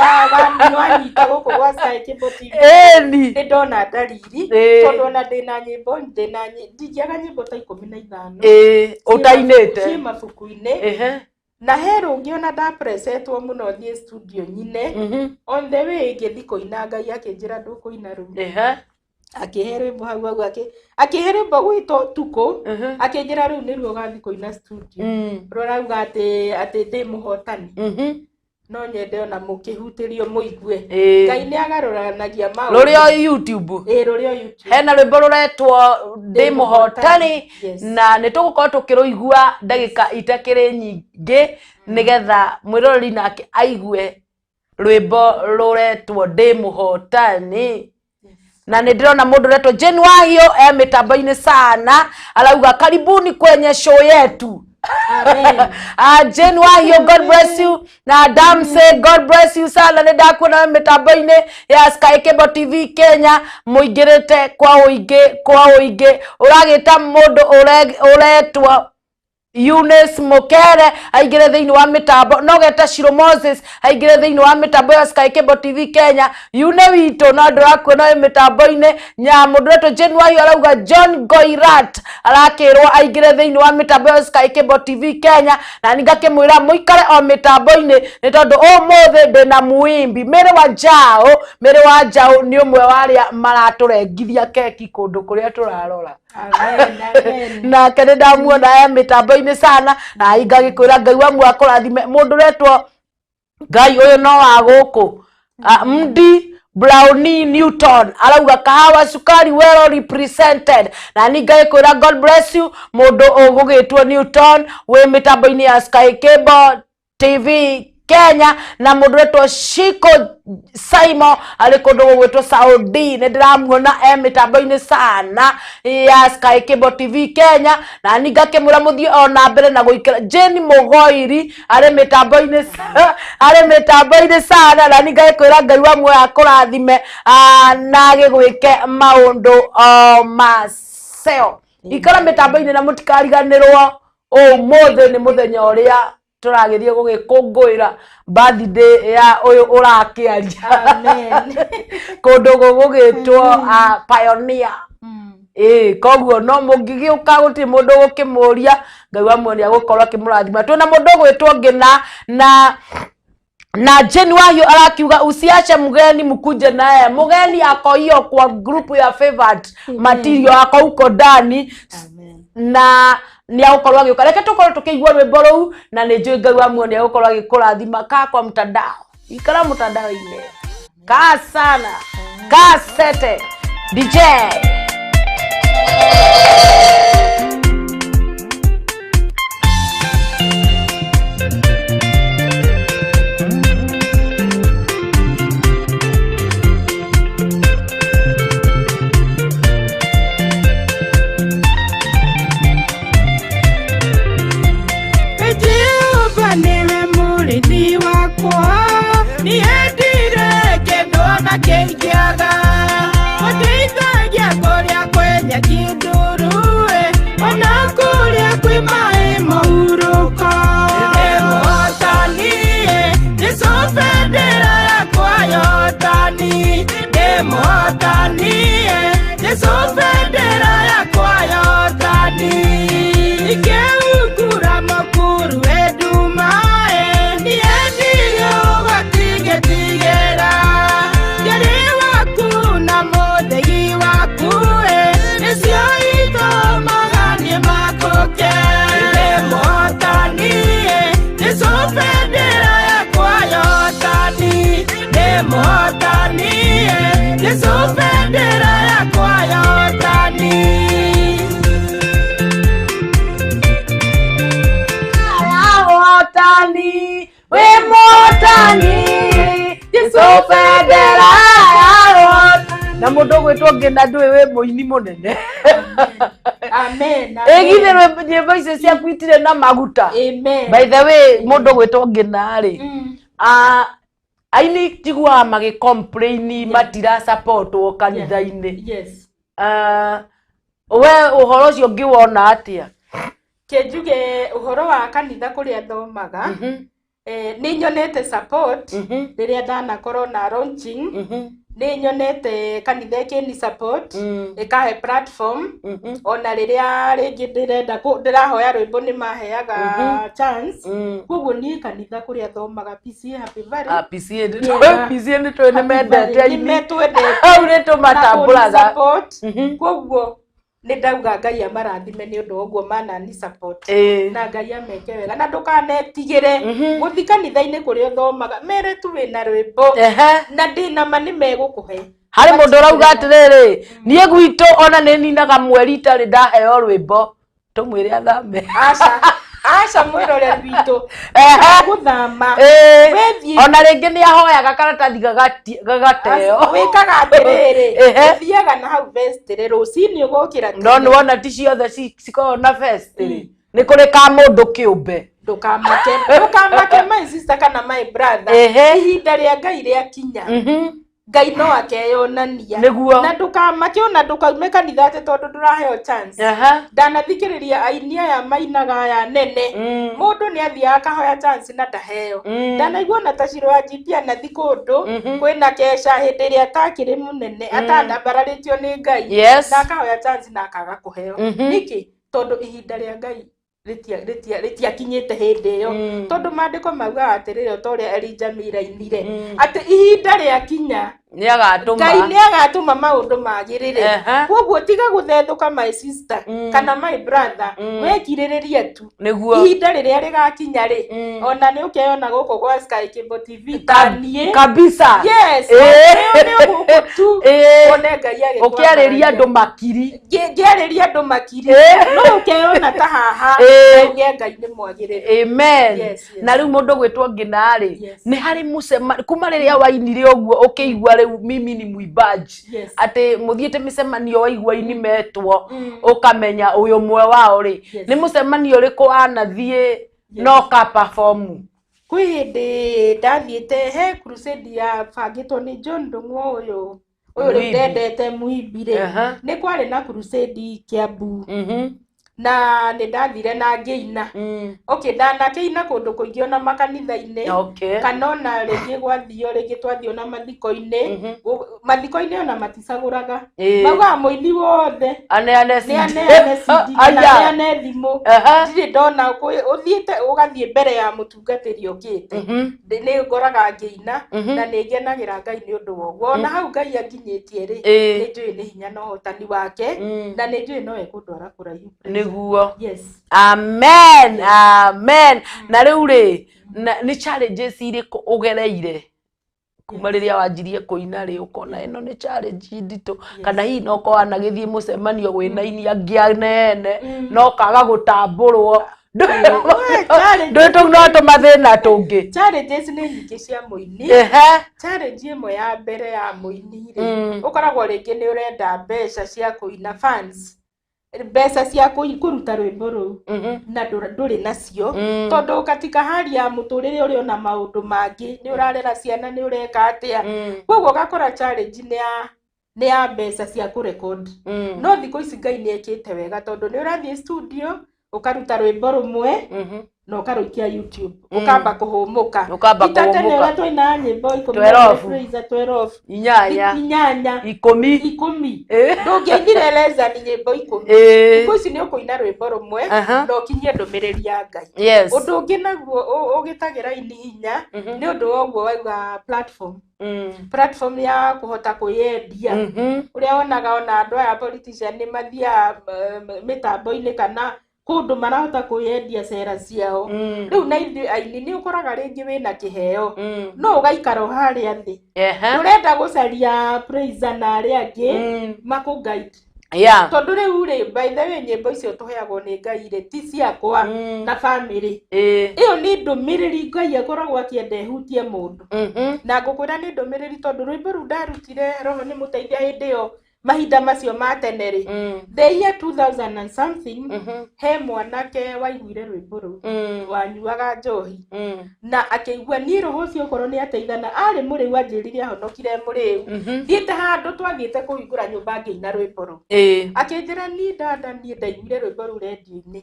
wanyita gũkũ gwa Sky Cable TV, nĩ ndona ndariri, tondũ ona ndĩna nyĩmbo, ndĩna ndingĩaga nyĩmbo ta 15 Ũtainĩte. Ciĩ mabuku-inĩ. Na he rũngĩ ona ndapresetwo mũno thiĩ studio nyine. On the way ngĩthiĩ kũina, Ngai akĩnjĩra ndũkũina rĩu. Akĩhe rwĩmbo hau hau, akĩhe rwĩmbo gwĩtwo Ũtukũ. Akĩnjĩra rĩu nĩruo ũgathiĩ kũina studio, rũrauga atĩ ndĩ mũhotani. No nyende ona mũkĩhutĩrio mũigue. Ngai nĩ agarũranagia maũndũ. Rũrĩ o YouTube? Ĩĩ, rũrĩ o YouTube. Hena rwĩmbo rũretwo Ndĩ Mũhotani. Yes. Na nĩ tũgũkorwo tũkĩrũigua ndagĩka itakĩrĩ nyingĩ, nĩgetha mwĩroreri nake aigue rwĩmbo rũretwo Ndĩ Mũhotani. Na nĩ ndĩrona mũndũ ũretwo Jane Wahio e mĩtambo-inĩ sana, arauga karibuni kwenye show yetu. Amen. Ah, Jane Wahio, God bless you. Na Damse, God bless you sana. Nĩ ndakuona wĩ mĩtambo-inĩ ya Sky Cable TV Kenya, mũingĩrĩte kwa ũingĩ kwa ũingĩ. Ũragĩta mũndũ ũretwo Eunice Mukere aingire thiini wa mitambo no geta Shiro Moses aingire thiini wa mitambo ya Sky Cable TV Kenya yune witũ no ndũrakuona wĩ mitambo-inĩ nya mũndũ wetwo Jane Wahiũ arauga John Goirat arakĩrwo aingire thiini wa mitambo ya Sky Cable TV Kenya na ningakĩmwĩra mũikare o mitambo-inĩ nĩ tondũ ũmũthĩ ndĩna muimbi Mary Wanjaũ. Mary Wanjaũ nĩ ũmwe wa arĩa maratũrengithia keki kũndũ kũrĩa tũrarora. Amen, amen. Nake nĩ ndamuona e mĩtambo-inĩ sana na ingagĩkwĩra Ngai wa muoyo akũrathime. Mũndũ ũretwo Ngai ũyũ no wa gũkũ Mdi Brownie Newton arauga kahawa sukari well represented na ningagĩkwĩra God bless you mũndũ ũgũgĩtwo Newton wĩ mĩtambo-inĩ ya Sky Cable TV Kenya na mũndũ wetwo Shiko Saimo arĩ kũndũ gũgwĩtwo Saudi nĩ ndĩramuona e mĩtambo-inĩ sana ya Sky Cable TV Kenya na ningakĩmwĩra mũthiĩ o na mbere na gũikara. Jane Mũgoiri arĩ mĩtambo-inĩ arĩ mĩtambo-inĩ sana na ningagĩkwĩra Ngai wa muoyo akũrathime na agĩgwĩke maũndũ o maceo. Ikara mĩtambo-inĩ na mũtikariganĩrwo ũmũthĩ nĩ mũthenya ũrĩa tũragĩthiĩ gũgĩkũngũĩra birthday ya ũyũ ũrakĩaria. Amen. Kũndũ gũgũgĩtwo Pioneer. Ĩĩ koguo no mũngĩgĩũka gũtirĩ mũndũ ũgũkĩmũria Ngai wa muoyo nĩegũkorwo akĩmũrathima. Twĩna mũndũ ũgwĩtwo Ngĩna na Jane Wahiũ arakiuga usiache mgeni mkuje naye. Mgeni ako hiyo kwa group ya favored material ako huko ndani na nĩ agũkorwo agĩũka. Reke tũkorwo tũkĩigua rwĩmbo rũu na nĩ njũĩ Ngai wa muoyo nĩ agũkorwo agĩkũrathima. Kaa kwa mtandao, ikara mtandao-inĩ, kaa sana, kaa sete DJ. Jehova nĩwe mũrĩithi wakwa, niĩ ndirĩ kĩndũ ona kĩngĩaga. Ũndeithagia kũrĩa kwĩ nyeki nduru-ĩ, ona kũrĩa kwĩ maĩ mũhurũko. Ndĩ mũhotani-ĩ, Jesũ bendera yakwa ya ũhotani. Ndĩ mũhotani-ĩ, Jesũ bendera yakwa ya ũhotani. Ikĩhungura mũkuru wĩ nduma-ĩ, niĩ ndirĩ ũgwati ngĩtigĩra. Njarĩ waku na mũthĩgi waku-ĩ, nĩcio itũmaga niĩ makũke. Ndĩ mũhotani-ĩ, Jesũ bendera yakwa ya ũhotani. Ndĩ mũhotani-ĩ, Jesũ bendera yakwa ya ũhotani. Mũhotani, wĩ mũhotani, Jesũ bendera ya ũhotani. Na mũndũ ũgwĩtwo Ngĩna ndũĩ wĩ mũini mũnene. Amen. Ĩgithĩ nyĩmbo icio ciaku itirĩ na maguta. Amen. By the way, mũndũ ũgwĩtwo Ngĩna rĩ, aini njiguaga magĩ complain matira supportwo kanitha-inĩ. Yes. We ũhoro ũcio ũngĩwona atĩa? Kĩnjuge ũhoro wa kanitha kũrĩa thomaga, nĩ nyonete support rĩrĩa ndanakorwo na launching. Nĩ nyonete kanitha ĩkĩni support, ĩkahe platform ona rĩrĩa rĩngĩ ndĩrenda ndĩrahoya rwĩmbo nĩ maheaga chance. Koguo niĩ kanitha kũrĩa thomaga PCA Happy Valley. PCA PCA nĩ tũĩ nĩ mendete aini. Nĩmetwendete. Hau nĩ tũmatambũraga. Na kũni support. Koguo nĩ ndauga Ngai amarathime nĩ ũndũ wa ũguo manani support. Na Ngai ameke wega na ndũkanetigĩre gũthiĩ kanitha-inĩ kũrĩa ũthomaga mere tu wĩna rwĩmbo na ndĩna ma nĩ megũkũhe. Harĩ mũndũ ũrauga atĩrĩrĩ, niĩ gwitũ ona nĩ ninaga mweri itarĩ ndaheo rwĩmbo, tũmwĩre athame. Aca, aca mwĩroreri witũ gũthama. Ona rĩngĩ nĩ ahoyaga karatathi gagateo. Wĩkaga atĩrĩrĩ, ũthiaga na hau vestry rũcinĩ ũgokĩra tene. No nĩwona ti ciothe cikoragwo na vestry. Nĩ kũrĩ ka mũndũ kĩũmbe. Ndũkamake, ndũkamake my sister kana my brother. Ihinda rĩa Ngai rĩakinya. Ngai no akeyonania. Nĩguo. Na ndũkamake ona ndũkaume kanitha atĩ tondũ ndũraheo chance. Ndanathikĩrĩria aini aya mainaga aya nene, mũndũ nĩ athiaga akahoya chance na ndaheo. Ndanaigua ona ta Shiro wa GP anathi kũndũ kwĩna keca hĩndĩ ĩrĩa atakĩrĩ mũnene, atandambararĩtio nĩ Ngai, na akahoya chance na akaga kũheo. Nĩkĩ? Tondũ ihinda rĩa Ngai rĩtiakinyĩte hĩndĩ ĩyo. Tondũ maandĩko maugaga atĩrĩrĩ, o ta ũrĩa Elijah Miller ainire, atĩ ihinda rĩakinya Nĩ agatũma. Ngai nĩ agatũma maũndũ magĩrĩre. Koguo tiga gũthethũka, my sister kana my brother, wekirĩrĩrie tu. Nĩguo. Ihinda rĩrĩa rĩgakinya rĩ, ona nĩ ũkeyona gũkũ gwa Sky Cable TV ta niĩ. Kabisa. Yes, nĩ gũkũ tu wone Ngai agĩkwambararia. Ũkĩarĩria andũ makiri. Ngĩarĩria andũ makiri, no ũkeyona ta haha, na uge Ngai nĩ mwagĩrĩru. Amen. Yes. Na rĩu mũndũ gwĩtwo Ngina rĩ, nĩ harĩ mũcemanio kuma rĩrĩa wainire ũguo ũkĩigua rĩu mimi ni mwimbaji, atĩ mũthiĩte mĩcemanio waigua aini metwo ũkamenya ũyũ ũmwe wao rĩ, nĩ mũcemanio ũrĩkũ wanathiĩ no ka perform? Kwĩ hĩndĩ ndathiĩte he crusade yabangĩtwo nĩ John Ndung'u ũyũ rĩu Mũimbi. ndendete mũimbi rĩ. Nĩ kwarĩ na crusade Kiambu, na nĩ ndathire na ngĩina. Okay, ndanakĩina kũndũ kũingĩ ona makanitha-inĩ, kana ona rĩngĩ gwathio, rĩngĩ twathiĩ ona mathiko-inĩ. Mathiko-inĩ ona maticagũraga, maugaga mũini wothe aneane nĩ CD. aneane CD kana Aya. aneane thimũ. Ndirĩ ndona ũthiĩte ũgathiĩ mbere ya mũtungatĩri ũkĩte. Nĩ ngoraga ngĩina, na nĩ ngenagĩra Ngai nĩ ũndũ wa ũguo. Ona hau Ngai anginyĩtie rĩ, nĩ njũĩ nĩ hinya na ũhotani wake, na nĩ njũĩ no ekũndwara kũraihu. Nĩguo. Yes. Amen, amen. Na rĩu rĩ, nĩ challenges irĩkũ ũgereire kuma rĩrĩa wanjirie kũina rĩ, ũkona ĩno nĩ challenge nditũ, kana hihi no korwo wanagĩthiĩ mũcemanio wĩna aini angĩ anene no kaga gũtambũrwo? Challenge- Ndũĩ tũu no tũmathĩna tũngĩ. Challenges nĩ nyingĩ cia mũini. Challenge ĩmwe ya mbere ya mũini rĩ, ũkoragwo rĩngĩ nĩ ũrenda mbeca cia kũina, fans, mbeca cia kũruta rwĩmbo rũu, na ndũrĩ nacio, tondũ katika hali ya mũtũrĩre ũrĩ ona maũndũ mangĩ, nĩ ũrarera ciana, nĩ ũreka atĩa. Koguo ũgakora challenge nĩ ya mbeca cia kũrecord. No thikũ ici Ngai nĩ ekĩte wega, tondũ nĩ ũrathiĩ studio ũkaruta rwĩmbo rũmwe na ũkarũikia YouTube, ũkamba kũhũmũka. Ũkamba Ti ta tene kũhũmũka. ũrĩa twainaga nyĩmbo 10 12. Fraser, 12, 8, 8, 10. 10. Ndũngĩainire lezani nyĩmbo 10. Thikũ ici nĩ ũkũina rwĩmbo rũmwe na ũkinyie ndũmĩrĩri ya Ngai. Ũndũ ũngĩ naguo ũgĩtagĩra ini hinya nĩ ũndũ wa ũguo wauga, platform, platform ya kũhota kwĩyendia, ũrĩa wonaga ona andũ aya politician nĩ mathiaga mĩtambo-inĩ kana kũndũ marahota kwĩyendia cera ciao. Rĩu na ithuĩ aini nĩ ũkoraga rĩngĩ wĩna kĩheo, no ũgaikara o harĩa thĩ, ndũrenda gũcaria praiser na arĩa angĩ makũ guide, tondũ rĩu rĩ, by the way, nyĩmbo icio tũheagwo nĩ Ngai rĩ, ti ciakwa na bamĩrĩ. Ĩyo nĩ ndũmĩrĩri Ngai akoragwo akĩenda ĩhutie mũndũ. Na ngũkwĩra nĩ ndũmĩrĩri, tondũ rwĩmbo rũu ndarutire, roho nĩ mũteithia, hĩndĩ ĩyo mahinda macio ma tene rĩ, the year 2000 and something, he mwanake waiguire rwĩmbo rũu, wanyuaga njohi, na akĩigua niĩ roho ũcio okorwo nĩ ateithana, arĩ mũrĩu, anjĩrire ahonokire mũrĩu. Thiĩte handũ twathiĩte kũhingũra nyũmba, ngĩina rwĩmbo rũu, akĩnjĩra, niĩ dada, niĩ ndaiguire rwĩmbo rũu rendio-inĩ,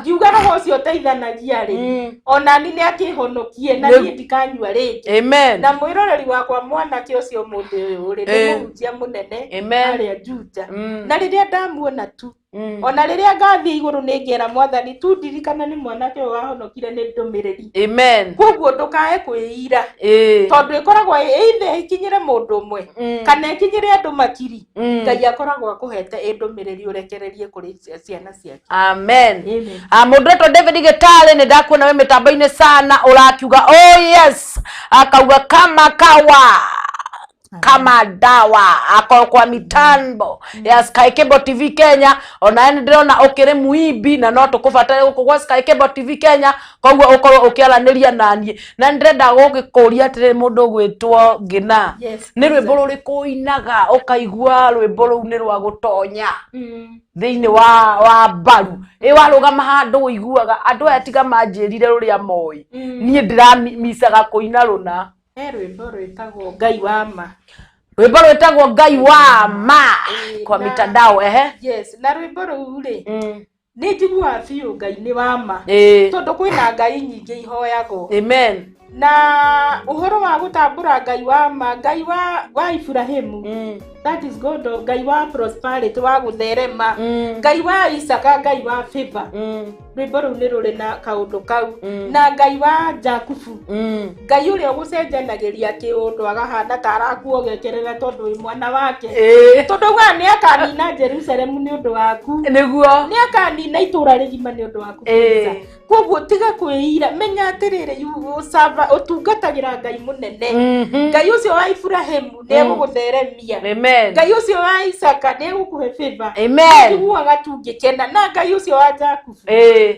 ngiuga roho ũcio ũteithanagia rĩ, onani nĩ akĩhonokie na niĩ ndikanyua rĩngĩ. Amen. Na mwĩroreri wakwa mwanake ũcio mũthĩ ũyũ rĩ, nĩ mũhunjia mũnene Amen. harĩa Juja. Na rĩrĩa ndamuona tu, ona rĩrĩa ngathiĩ igũrũ, nĩ ngera Mwathani tu ndirikana nĩ mwanake ũyũ wahonokire nĩ ndũmĩrĩri. Amen. Koguo ndũkae kwĩira, tondũ ĩkoragwo ĩithe ĩkinyĩre mũndũ ũmwe kana ĩkinyĩre andũ makiri, Ngai akoragwo akũhete ĩ ndũmĩrĩri ũrekererie kũrĩ ciana ciake. Amen. Amen. Ah, mũndũ wetwo David Gĩtarĩ, nĩ ndakuona wĩ mĩtambo-inĩ sana, ũrakiuga oh yes, akauga kama kawa kama dawa, akorwo kwa mitambo ya Sky Cable TV Kenya. Onawe nĩ ndĩrona ũkĩrĩ muimbi na no tũkũbatare gũkũ gwa Sky Cable TV Kenya, koguo ũkorwo ũkĩaranĩria naniĩ. Na nĩ ndĩrenda gũgĩkũria atĩrĩrĩ, mũndũ ũgwĩtwo Ngina, nĩ rwĩmbo rũrĩkũ ũinaga ũkaigua rwĩmbo rũu nĩ rwa gũtonya thĩinĩ wa mbaru, ĩ warũgama handũ ũiguaga andũ aya tiga manjĩrire rũrĩa moĩ, niĩ ndĩramicaga kũina rũna? He rwĩmbo rwĩtagwo Ngai wa ma. Rwĩmbo rwĩtagwo Ngai wa ma kwa mitandao, ehe. Yes, na rwĩmbo rũu rĩ, nĩ njiguaga biũ Ngai nĩ wa ma, tondũ kwĩna ngai nyingĩ ihoyagwo. Amen. Na ũhoro wa gũtambũra Ngai wa ma, Ngai wa Iburahĩmu, that is God, Ngai wa prosperity, wa gũtherema, Ngai wa Isaka, Ngai wa favor. Rwĩmbo rũu nĩ rũrĩ na kaũndũ kau. Na Ngai wa Jakubu, Ngai ũrĩa ũgũcenjanagĩria kĩũndũ agahana ta arakuogekerera tondũ wĩ mwana wake, tondũ augaga nĩ akanina Jerusalemu nĩ ũndũ waku, Nĩguo. Nĩ akanina itũra rĩgima nĩ ũndũ waku. Koguo tiga kwĩira, menya atĩrĩrĩ, ũtungatagĩra Ngai mũnene. Ngai ũcio wa Iburahĩmu nĩ egũgũtheremia. Amen. Ngai ũcio wa Isaka nĩ egũkũhe favor. Amen. Njiguaga tu ngĩkena na Ngai ũcio wa Jakubu,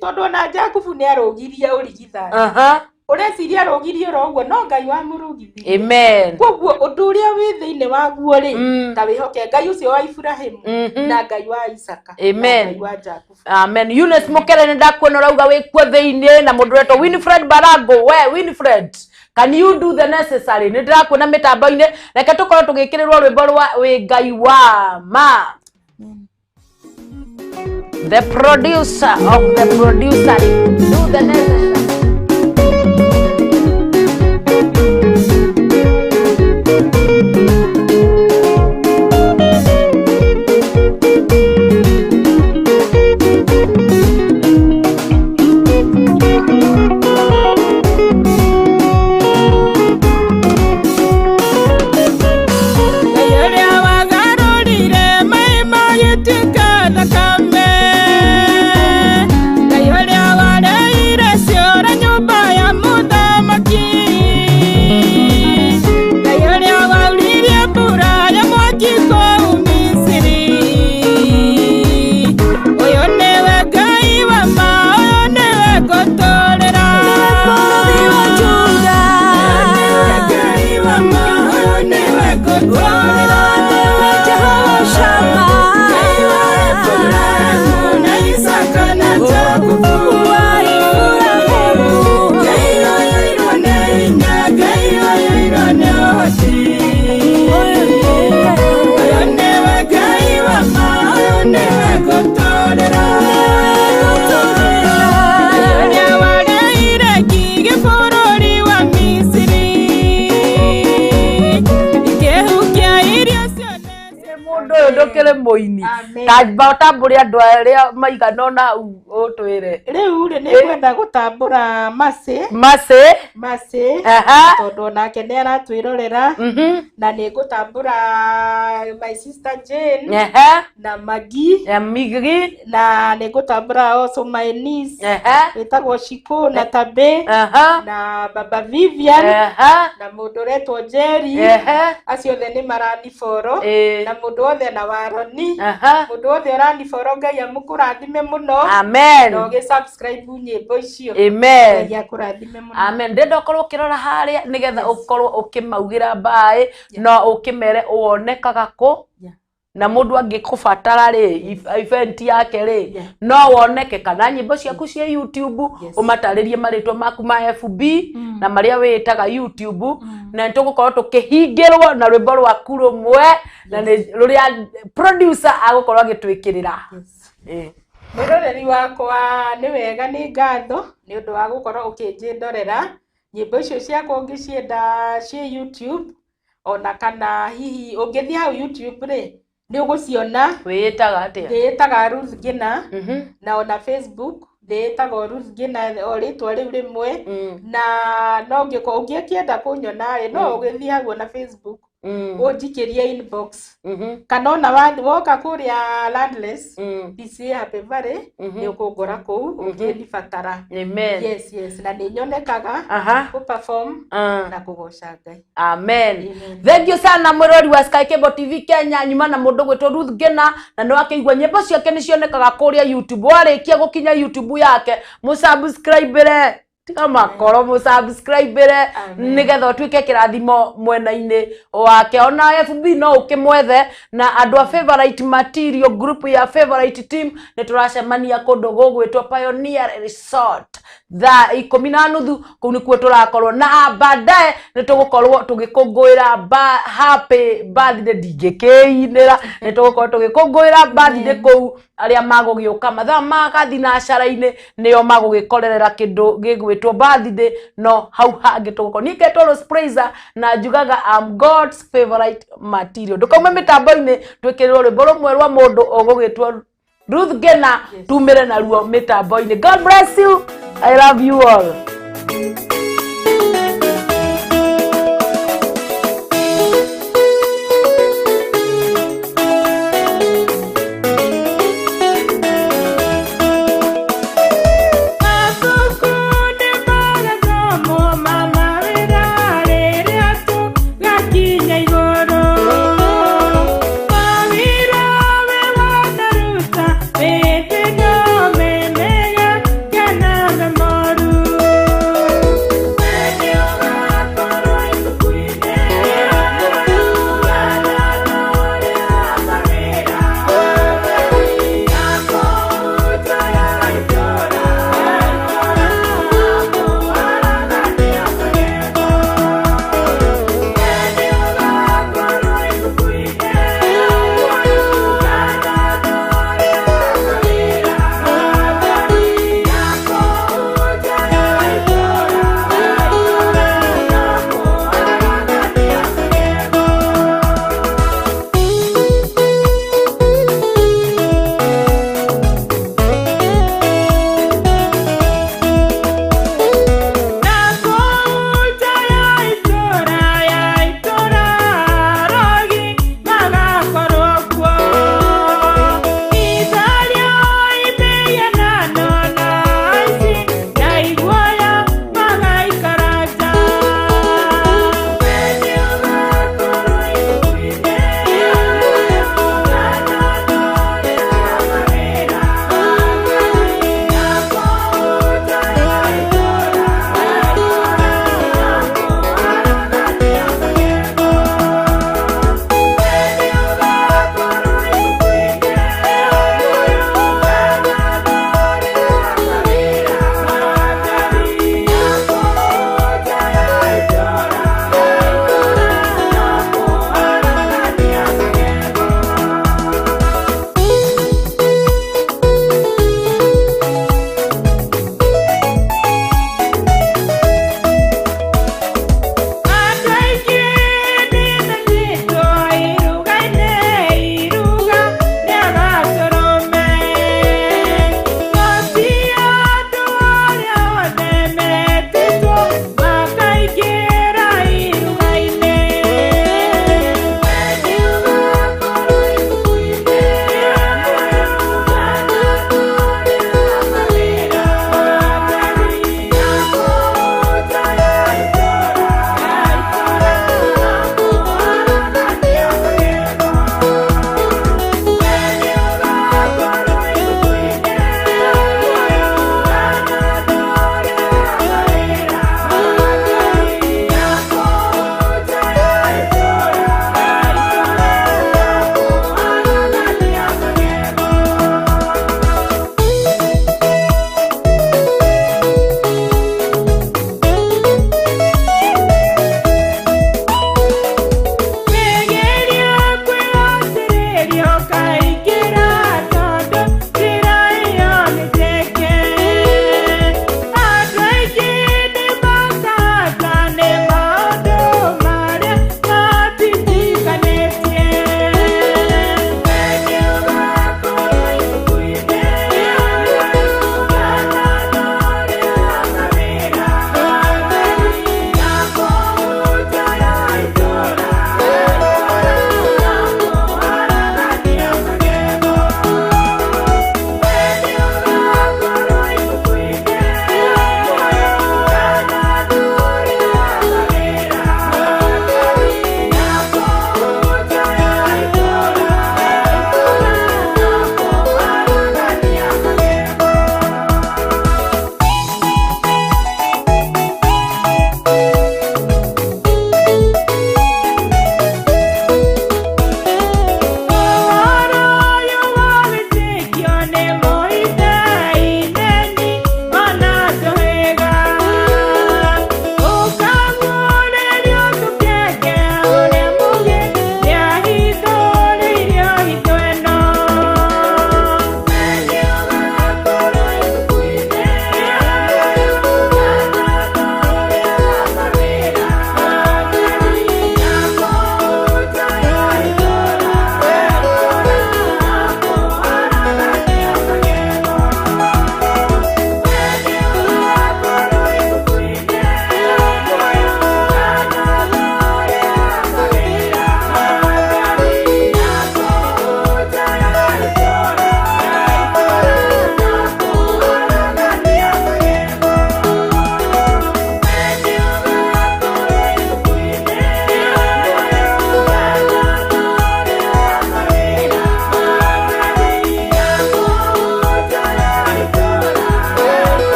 tondũ ona Jakubu nĩ arũgirie ũrigithathi. Ũreciria arũgirie oro ũguo, no Ngai wamũrũgithirie. Amen. Koguo ũndũ ũrĩa wĩ thĩinĩ waguo rĩ, ta wĩhoke Ngai ũcio wa Iburahĩmu na Ngai wa Isaka na Amen. Ngai wa Jakubu. Amen. Eunice Mukere nĩ ndakuona ũrauga wĩ kuo thĩinĩ, na mũndũ ũretwo Winifred Barango. We Winifred, can you do the necessary? Nĩ ndĩrakuona mĩtambo-inĩ. Reke tũkorwo tũgĩkĩrĩrwo rwĩmbo rwa wĩ Ngai wa ma. The producer of the producer, do the necessary. Ngai ũrĩa wagarũrire maĩ magĩtuĩka thakame, Ngai ũrĩa wareire ciũra nyũmba ya mũthamaki, Ngai ũrĩa wauririe mbura ya mwaki kũu Misiri, ũyũ nĩwe Ngai wa ma, ũyũ nĩwe ngũtũrĩra. Mũrũthi wa Juda, nĩwe Ngai wa ma, ũyũ nĩwe ngũtũrĩra. Nĩwe Jehova Shama, Ngai wa Iburahĩmu na Isaka na Jakubu, wa Iburahĩmu, Ngai ũyũirwo nĩ hinya, Ngai ũyũirwo nĩ ũhoti, ũyũ nĩwe Ngai wa ma, ũyũ nĩwe ngũtũrĩra. Ngai ũrĩa wareire ngigĩ bũrũri wa Misiri, ikĩhukia irio ciothe. Mũndũ ũyũ ndũkĩrĩ mũini. Amen. Tamba ũtambũre andũ arĩa maigana ũna ũtwĩre. Rĩu rĩ, nĩ ngwenda gũtambũra Mercy. Mercy. Mercy, tondũ onake nĩ aratwĩrorera, na nĩ ngũtambũra my sister Jane na Maggie Na Migri. Na nĩ ngũtambũra also my niece wĩtagwo Shiko na Tabe na Baba Vivian na mũndũ ũretwo Jerry. Acio othe nĩ maranifollow, na mũndũ wothe na Waroni, mũndũ wothe ũranifollow, Ngai amũkũrathime mũno. Amen. Na ũgĩ subscribe nyĩmbo icio. Amen. Ngai akũrathime mũno. Amen. Ndĩrenda ũkorwo ũkĩrora harĩa nĩgetha ũkorwo ũkĩmaugĩra mbaĩ na ũkĩmere wonekaga kũ, na mũndũ angĩkũbatara rĩ, event yake rĩ, no woneke kana nyĩmbo ciaku cia YouTube. Ũmatarĩrie marĩtwa maku ma FB na marĩa wĩtaga YouTube, na nĩtũgũkorwo tũkĩhingĩrwo na rwĩmbo rwaku rũmwe na nĩ rũrĩa producer agũkorwo agĩtwĩkĩrĩra. Mwĩroreri wakwa, nĩ wega, nĩ ngatho nĩ ũndũ wa gũkorwo ũkĩnjĩndorera. Nyĩmbo icio ciakwa ũngĩcienda ciĩ YouTube, ona kana hihi ũngĩthiĩ hau YouTube rĩ, nĩ ũgũciona. Wĩĩtaga atĩa? Ndĩĩtaga Ruth Ngina, na ona Facebook ndĩĩtagwo Ruth Ngina, o rĩtwa rĩu rĩmwe. Na no ũngĩkĩenda kũnyona rĩ, no ũgĩthiĩ hau ona Facebook, ũnjikĩrie inbox, kana ona woka kũrĩa Landless PCA Happy Valley, nĩ ũkũngora kũu ũngĩnibatara. Amen. Yes, na nĩ nyonekaga kũ perform na kũgoca Ngai. Amen. Amen. Thank you sana, mwĩrori wa Sky Cable TV Kenya. Nyuma na mũndũ gwĩtwo Ruth Ngina, na nĩ wakĩigua nyĩmbo ciake nĩ cionekaga kũrĩa YouTube. Warĩkia gũkinya YouTube yake, mũsubscribe. Tiga makoro mũsubscribere nĩgetha ũtuĩke kĩrathimo mwena-inĩ wake. Ona FB no ũkĩmwethe na andũ a favorite material group ya favorite team nĩ tũracemania kũndũ gũgwĩtwo Pioneer Resort thaa 10:30, kũu nĩkuo tũrakorwo na baadaye nĩ tũgũkorwo tũgĩkũngũĩra happy birthday. Ndingĩkĩinĩra, nĩ tũgũkorwo tũgĩkũngũĩra birthday kũu. Arĩa magũgĩũka mathaa ma gathinacara-inĩ nĩo magũgĩkorerera kĩndũ gĩgwĩtwo birthday, no hau hangĩ tũgũkorwo. Niĩ ngetwo Rose Praiser na njugaga I'm God's favorite material. Ndũkaume mĩtambo-inĩ, twĩkĩrĩrwo rwĩmbo rũmwe rwa mũndũ ũgũgĩtwo Ruth Ngena, tumĩre naruo mĩtambo-inĩ. God bless you, I love you all. Mabuku nĩ magathomwo ma mawĩra rĩrĩa tũgakinya igũrũ. Mawĩra we wanaruta mĩthĩ no me mega kana me moru.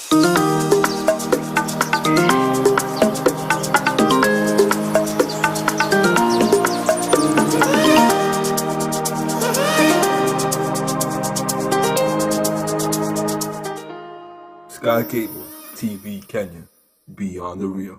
Sky Cable TV Kenya. Beyond the Real.